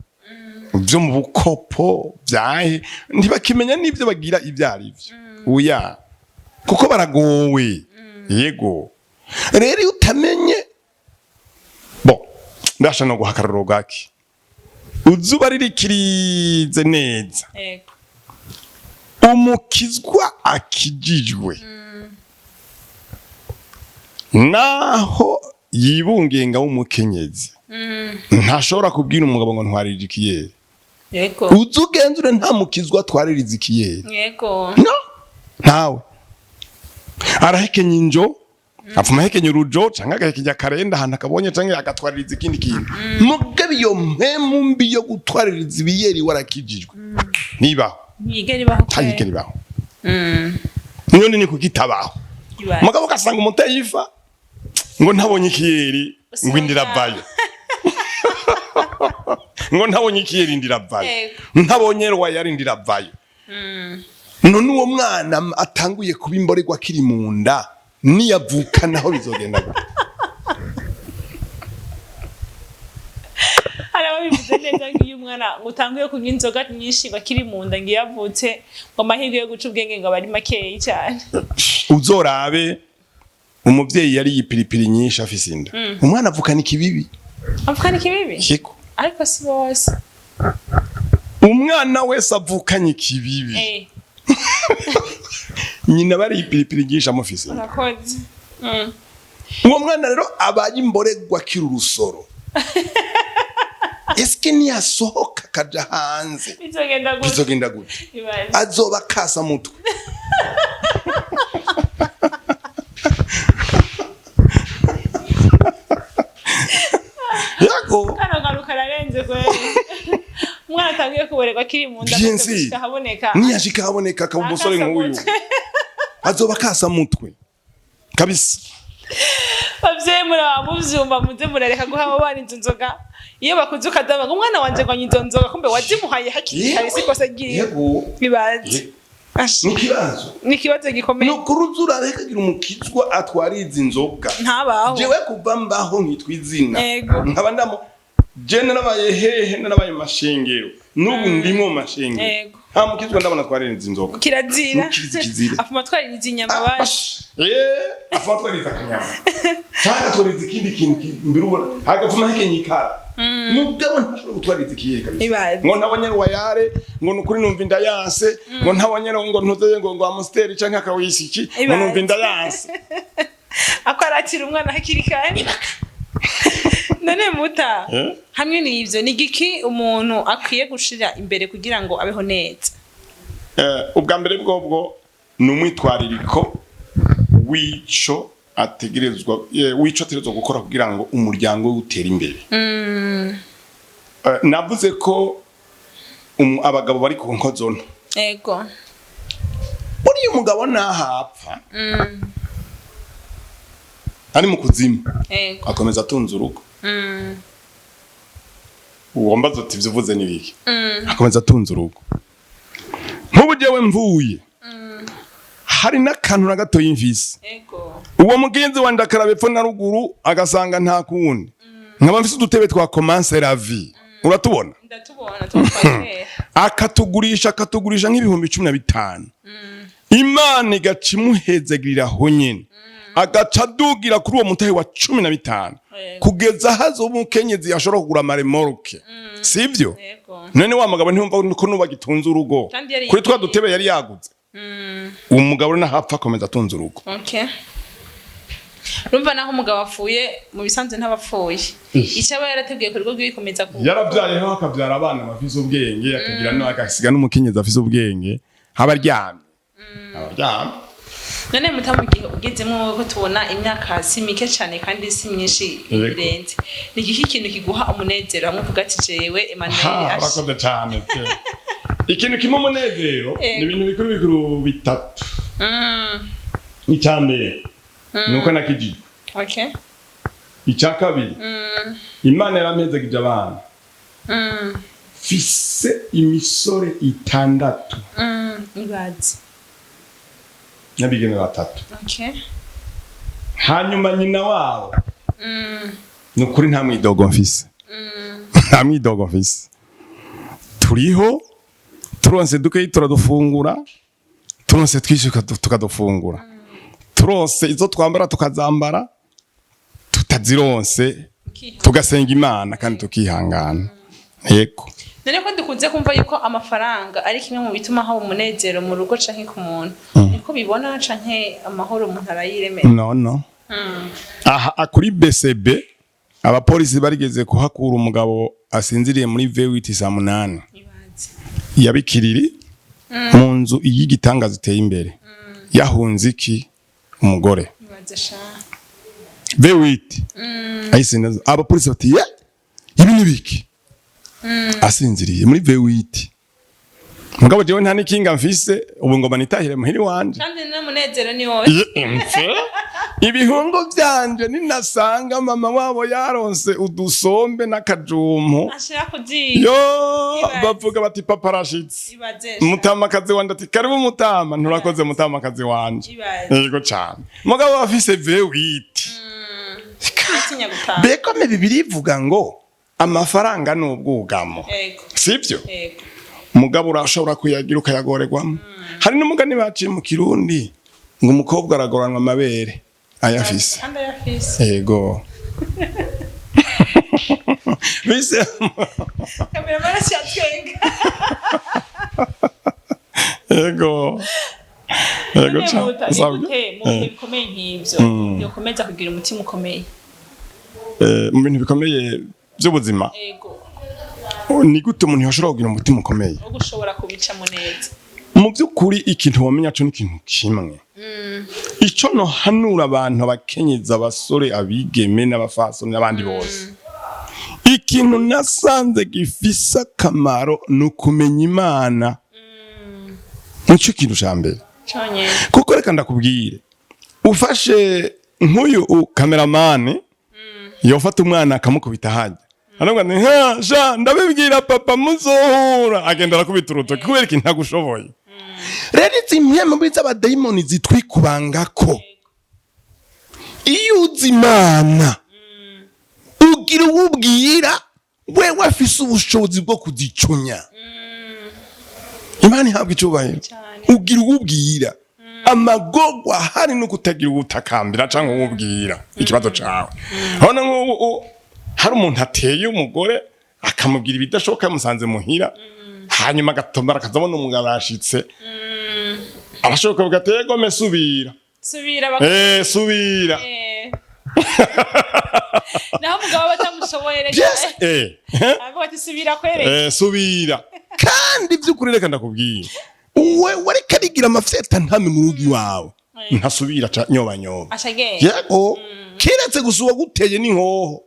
byo mu bukopo byahe, ntibakimenya n'ibyo bagira ibyo ari byo, oya, kuko baragowe. Yego, rero iyo utamenye bo ndasha no guha akarorero gake, uzuba ririkirize neza, umukizwa akijijwe, naho yibungenga w'umukenyezi, ntashobora kubwira umugabo ngo ntwarire ikiyeri. Uzi ugenzure, nta mukizwa atwaririza ikiyeri. No, ntawe. Arahekenya injo, apfuma ahekenya urujo canke agahekenya akarenda ahantu akabonye, canke agatwaririza ikindi kintu. Mugabo iyo mpemu mbi yo gutwaririza ibiyeri warakijijwe nibaho. Ntiyigera ibaho. Ntayigera ibaho. Niyo nini kuko itabaho. Ibaho. Mugabo ugasanga umuteye ifa ngo ntabonye ikiyeri ngo indiravayo, ngo ntabonye ikiyeri indiravayo, ntabonye royal indiravayo. None uwo mwana atanguye kuba imborerwa akiri mu nda, niyavuka naho bizogenda gute? Hari ababivuze neza, nk'iyo umwana ngo utanguye kunywa inzoga nyinshi ngo akiri mu nda, ngo iyo avutse ngo amahirwe yo guca ubwenge ngo aba ari makeyi cyane. Uzorabe umuvyeyi yariye ipiripiri nyinshi afise inda, umwana avukana ikibibi. Avukana ikibibi? Yego. Ariko si bose. Umwana wese avukanye ikibibi, nyina bariye ipiripiri nyinshi amufise inda. Urakoze. Uwo mwana rero abaye imborerwa akiri urusoro, eske niyasohoka akaja hanze Bizogenda gute? Bizogenda gute? Ibaze. Azoba kasa mutwe. Yego. Kano kantu kararenze kweli. Umwana atangiye kuborerwa akiri mu nda, Bien amaze sûr. gushika ahaboneka. Niyashika ahaboneka akaba umusore nk'uyu, Akasa mutwe. azoba kasa mutwe kabisa. Bavyeyi, muraba muvyumva, muze murareka guha abo bana izo nzoga. Iyo bakuze ukadaba ngo umwana wanje ngo anywa izo nzoga, kumbe wazimuhaye hakiri kare, si kosa ryiwe. Yego. Ibaze. Asha. Ni ikibazo. Ni ikibazo gikomeye. Ni ukuri uzurareka umukizwa atwariza inzoga. Ntabaho. Jewe kuva mbaho nkitwa izina, Ego. nkaba ndamo, je narabaye hehe, narabaye mu mashengero, n'ubu ndimwo mu mashengero, Ego. nta mukizwa ndabona atwaririza inzoga. Kirazira. Nukiriza ikizira. Afuma atwaririza inyama baje. Afuma atwaririza akanyama cyangwa atwaririza ikindi kintu mbere ubona agapfuma hekenye ikara, mugabo ntashobora gutwaririza ikiye kabisa. Ibaze. Ngo ntabonye royale, ngo nukuri numva inda yanse, ngo ntabonye ngo ntuze ngo Amstel canke akawisiki, ngo Ibaze. numva inda yanse. Ako arakira umwana hakiri kare. None muta, Eh? hamwe n'ivyo, ni igiki umuntu akwiye gushira imbere kugira ngo abeho neza? Ubwa mbere bwobwo ni umwitwaririko w'ico ategerezwa, w'ico ategerezwa gukora kugira ngo umuryango we utere imbere. Navuze ko abagabo bari ku nkozono. Buriya umugabo nahapfa ari mu kuzimu, akomeza atunze urugo. Uwambaza uti: "Ivyo uvuze ni biki?" Akomeza atunze urugo. Nk'ubu jewe mvuye, hari n'akantu na gatoyi mfise, uwo mugenzi wanje akaraba epfo na ruguru agasanga nta kundi, nkaba mfise udutebe twa commencer la vie, uratubona? Ndatubona, tumutwaye. Akatugurisha nk'ibihumbi 15, Imana igaca imuhezagirira aho nyene, agaca adugira kuri uwo mutahe wa 15, kugeza hazo umukenyezi yashobora kugura ama remorque, sivyo? Yego. None wa mugabo ntiyumva ko nuba gitunze urugo Kandi yari kuri twa dutebe yari yaguze? Uwo mugabo nahapfa akomeza atunze urugo. Okay. Urumva naho umugabo apfuye, mu bisanzwe ntabapfuye, icyo aba yarateguye ku rugo rwikomeza ku Yarabyayeho, akabyara abana bafise ubwenge, akagira no agasiga n'umukenyezi afise ubwenge, haba aryamye, aba aryamye. None muta, mu gihe ugezemo wowe, ko tubona imyaka si mike cyane kandi si myinshi birenze, ni igiki ikintu kiguha umunezero hamwe uvuga ati: "Jewe Emmanuel Ha, Ash"? Urakoze cyane pe. Ikintu kimwe umunezero ni ibintu bikuru bikuru bitatu. Icya mbere ni uko nakijijwe. Icya kabiri, Imana yarampezagije abana, mfise imisore 6 Ibaze. n'abigeme 3. Hanyuma nyina wabo, ni ukuri nta mwidogo mfise, nta mwidogo mfise. Turiho, turonse dukeyi turadufungura, turonse twinshi tukadufungura, turonse izo twambara tukazambara, tutazironse tugasenga Imana kandi tukihangana, yego. None ko dukunze kumva yuko amafaranga ari kimwe mu bituma haba umunezero mu rugo canke ku muntu, niko bibona canke amahoro umuntu arayiremera? No, aha kuri BCB abapolisi barigeze kuhakura umugabo asinziriye muri V8 saa 8. Ibaze. Yabikiriri mu nzu y'igitangaza iteye imbere, yahunze iki? Umugore. Ibaze sha. V8 ayisindaza, abapolisi bati: "Ye, ibi ni biki?" Asinziriye muri V8. Mugabo jewe nta n'ikinga mfise, ubu ngoma nitahire muhiri wanje. Kandi n'umunezero ni wowe. Ye, mfe ibihungu vyanje, ninasanga mama wabo yaronse udusombe n'akajumpu, ashaka kuziga. Yo. Ibaze. Bavuga bati: "Papa arashitse." Ibaze sha. Mutamakazi wanje ati: "Karibu mutama." "Nturakoze, mutamakazi wanje." Ibaze. Yego cane, mugabo afise V8. Atinya gutaha. Bekome bibiri ivuga ngo amafaranga ni ubwugamo, sibyo? Ego. Mugabo urashobora kuyagira ukayagorerwamo. Hari n'umugani baciye mu Kirundi ngo umukobwa aragoranwa amabere ayafise. Kandi ayafise. Yego, bise. Kameramani acyatwenga. Yego None cane. muta, ni Sabwe. gute mu bihe bikomeye nk'ivyo yokomeza kugira umutima ukomeye? Mu bintu bikomeye by'ubuzima, Ego. ni gute umuntu yashobora kugira umutima ukomeye? Wo gushobora kubicamo neza. Mu by'ukuri ikintu wamenya cyo ni ikintu kimwe, icyo nohanura abantu, abakenyezi, abasore, abigeme n'abafasoni n'abandi bose, ikintu nasanze gifise akamaro ni ukumenya Imana. Nicyo kintu cya mbere. Conyene. Kuko reka ndakubwire, ufashe nk'uyu kameramani, yofata umwana akamukubita hajya. Aravuga nti: "Ha, sha ndabibwira papa muzohura." Agenda arakubita urutoki kubera iki? Ntagushoboye. Rero izi mpwemu mbi z'abadayimoni zitwikubangako, iyo uzi Imana ugira uwo ubwira, wewe afise ubushobozi bwo kuzicunya. Imana ihabwa icyubahiro. Cyane. Ugira uwo ubwira. Amagorwa hari no kutagira uwo utakambira cyangwa uwo ubwira ikibazo cawe. Urabona nk'ubu hari umuntu ateye umugore akamubwira ibidashoboka, yamusanze muhira, hanyuma agatomera akazabona umugabo arashitse, arashoboka kuvuga ati: "Egome, subira." Subira. Eh, subira. Naho umugabo aba atamushoboye reka. Yes, eh. Avuga ati: "Subira kwereka." Eh, subira. Kandi by'ukuri reka ndakubwira, uwe wariko arigira amafyeta ntame mu rugo iwawe, ntasubira, ca nyoba nyoba. Ashagenda. Yego, keretse gusa uwaguteye n'inkoho.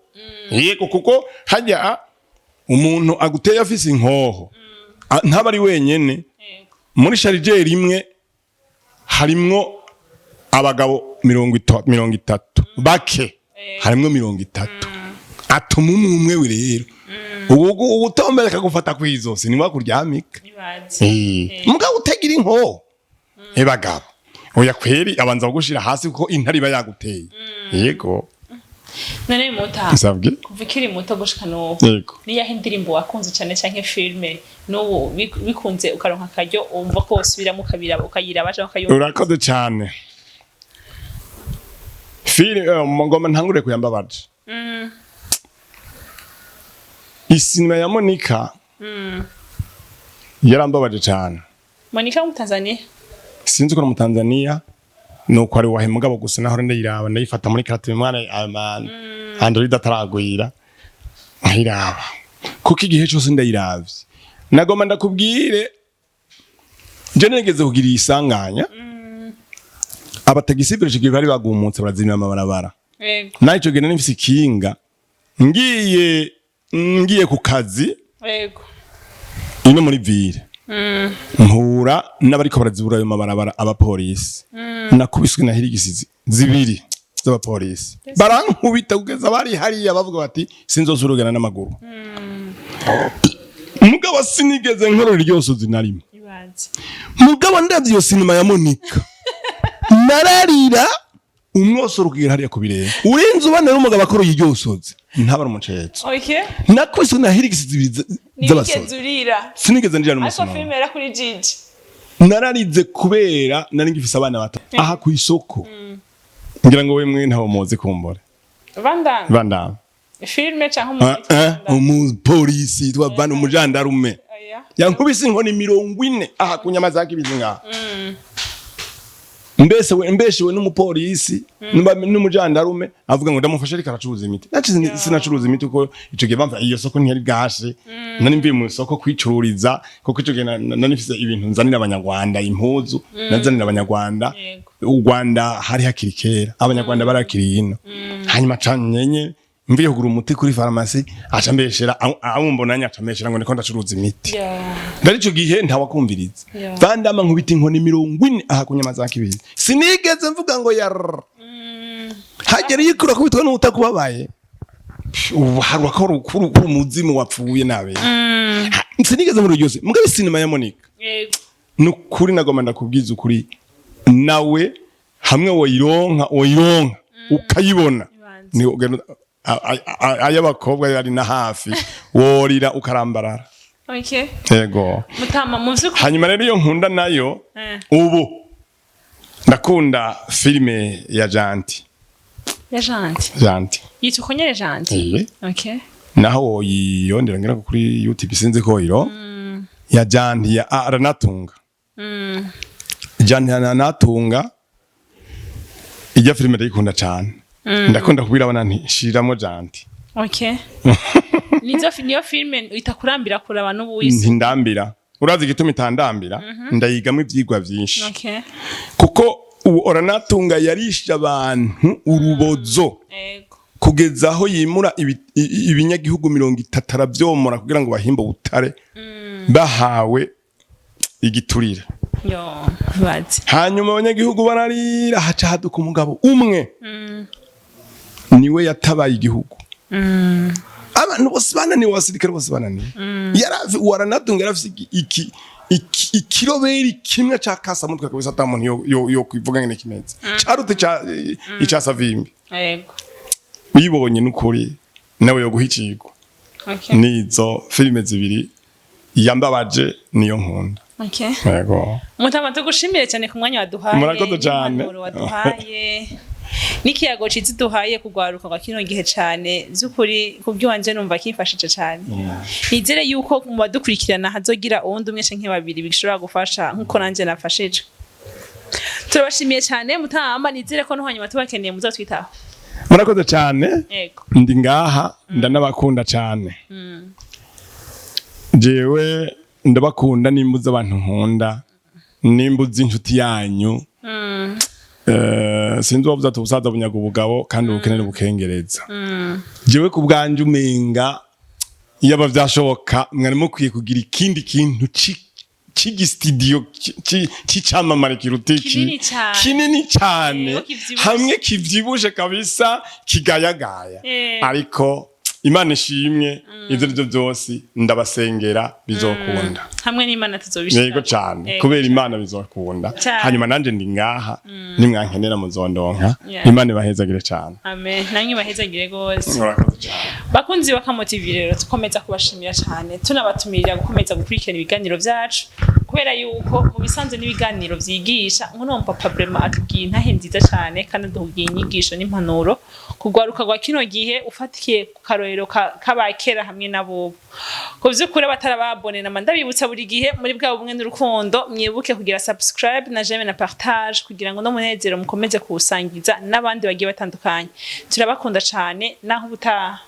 Yego, kuko hajya umuntu aguteye afise inkoho, ntaba ari wenyene. Muri chargeur imwe harimwo abagabo 30 bake, harimwo 30, atuma umwe umwe we. Rero ubu utombera akagufata kw'izosi, ni wakuryamika. Nibaze. Mugabo utagira inkoho, bagabo, oya kweri, abanza kugushira hasi kuko intare iba yaguteye. Yego. None muta, Nsabwe. kuva ukiri muto gushika n'ubu, niyahe indirimbo wakunze cyane canke filme n'ubu bikunze ukaronka akaryo wumva ko wosubiramo ukabiraba, ukayiraba canke ukayumva? Urakoze cyane. Filime ngoma ntangure kuyambabaje, isinema ya Monica yarambabaje cyane. Monica wo mu Tanzania? Sinzi ko no mu Tanzania nuko ari wahe, mugabo gusa naho ndayiraba, ndayifata muri carte mémoire ama Android ataragwira, nkayiraba, kuko igihe cyose ndayiravye nagoma ndakubwire. Je nigeze kugira isanganya, abatagisi benshi bari bagumutse barazimya amabarabara. Naho ico gihe nari mfise ikinga, ngiye ku kazi ino muri ville, mpura n'abariko barazibura ayo mabarabara, abapolisi. Nakubiswe na hirigisizi zibiri z'abapolisi, barankubita kugeza bari hariya bavuga bati: "Sinzosubira n'amaguru." Mugabo sinigeze nkorora iryo sozi na rimwe. Ibaze. Mugabo ndavye iyo sinema ya Monica, nararira umwosoro ukigera hariya ku birenge. Urinze ubona rero umugabo akoroye iryo sozi, ntabara umucetso. Nakubiswe na hirigisi zibiri z'abasozi. Nigeze urira? Sinigeze ndira n'umunsi Ariko n'umwe. filime yara kuri Gigi. Nararize kubera nari ngifise abana bato aha ku isoko. Ngira ngo wemwe ntawo muzi kumbure. Vandana. Vandana. Filime canke umuntu? Umupolisi yitwa Van, umujandarume. Oya. Yankubise inkoni 40 aha ku nyama za kibizi ngaha. Mbese we mbeshewe n'umupolisi n'umujandarume avuga ngo ndamufashe ariko aracuruza imiti. Nacize sinacuruza imiti kuko ico gihe bamva iyo soko ntiyari bwashe, nari mvuye mu isoko kwicururiza, kuko ico gihe nari mfise ibintu nzanira abanyarwanda, impuzu nazanira abanyarwanda. U Rwanda hari hakiri kera, abanyarwanda barakiriye ino. Hanyuma canyenye mvuye kugura umuti kuri farumasi, aca mbeshera amumbonanye, aca mbeshera ngo ndiko ndacuruza imiti. Ndari ico gihe ntawakumviriza. Vandama nkubita inkoni 40 aha ku nyama za kibiri, sinigeze mvuga ngo yar hagera iyo urakubitwa n'utakubabaye, ubu hari wakora ukuri umuzimu wapfuye nabe. Sinigeze muri ryose. Mugabe sinema ya Monica, nukuri nagomba ndakubwiza ukuri, nawe hamwe woyironka ukayibona. Ibanze. Ni ay'abakobwa yari na hafi worira ukarambarara. Yego. Mutama, mu vy'ukuri. Hanyuma rero iyo nkunda nayo, ubu ndakunda filime ya Janti. Ya Janti? Janti. Yitwa uko nyene, Janti? Eh. Naho woyiyondera ngira ngo kuri YouTube, sinzi ko iro ya Janti ya Aranatunga. Janti ya Aranatunga, ijya filime ndayikunda cyane. Ndakunda kubwira abana nti: "Shiramo Janti." Nizo niyo filime itakurambira kuraba n'ubu wisi? Ntindambira. Urazi igituma itandambira? Ndayigamo ivyigwa vyinshi. Kuko ubu Oranatunga yarishe abantu urubozo kugeza aho yimura ibinyagihugu 30, aravyomora kugira ngo bahimbe ubutare bahawe igiturire. Yo, bazi. Hanyuma abanyagihugu bararira, haca haduka umugabo umwe, niwe yatabaye igihugu. Abantu bose bananiwe, abasirikare bose bananiwe. Yarafi waranatunga, yarafise ikiroberi kimwe ca kasamutwe kabisa, ata muntu yo kwivuga ngene kimeze, carute ca ica Savimbi. Uyibonye n'ukuri nawe yo guha icigwa. Nizo filime zibiri yambabaje, niyo nkunda. Yego. Mutama, tugushimire cyane ku mwanya waduhaye. Murakoze cyane. N'impanuro waduhaye n'ikiyago ciza duhaye kugwaruka kwa kino gihe cyane. By'ukuri ku by'iwanje numva kimfashije cyane. Nizere yuko mu badukurikirana hazogira uwundi umwe canke babiri bishobora gufasha nkuko nanje nafashije. Turabashimiye cyane, mutama. Nizere ko no hanyuma tubakeneye muzatwitaho. Murakoze cyane. Ndi ngaha, ndanabakunda cyane. Jewe ndabakunda. Nimba uzi abantu nkunda, nimba uzi inshuti yanyu, sinzi uwavuze ati ubusaza bunyaga ubugabo kandi ubukene bukengereza. Jewe ku bwanje umenga iyaba vyashoboka mwari mukwiye kugira ikindi kintu c'igstudio c'icamamare kiruta iki. Kinini cane. Kinini cane. Yego, kivyibushe. Hamwe kivyibushe kabisa, kigayagaya. Ariko Imana ishimwe, ivyo arivyo vyose ndabasengera bizokunda. Hamwe n'Imana tuzobishira. Yego cane, kubera Imana bizokunda. Cane. Hanyuma nanje ndi ngaha, nimwankenera muzondonka. Imana ibahezagire cane. Amen, namwe bahezagire gose. Murakoze cane. Bakunzi ba Kamo TV rero, tukomeza kubashimira cyane, tunabatumirira gukomeza gukurikirana ibiganiro byacu, kubera yuko mu bisanzwe n'ibiganiro vyigisha. Nk'uno papa vraiment atubwiye intahe nziza cyane kandi aduhugiye inyigisho n'impanuro kugwaruka rwa kino gihe, ufatikiye ku karorero k'abakera hamwe n'abubu. Ku vy'ukuri abatarababone nama ndabibutsa buri gihe, muri bwa bumwe n'urukundo, mwibuke kugira subscribe na j'aime na partage, kugira ngo no munezero mukomeze kuwusangiza n'abandi bagiye batandukanye. Turabakunda cane, naho ubutaha.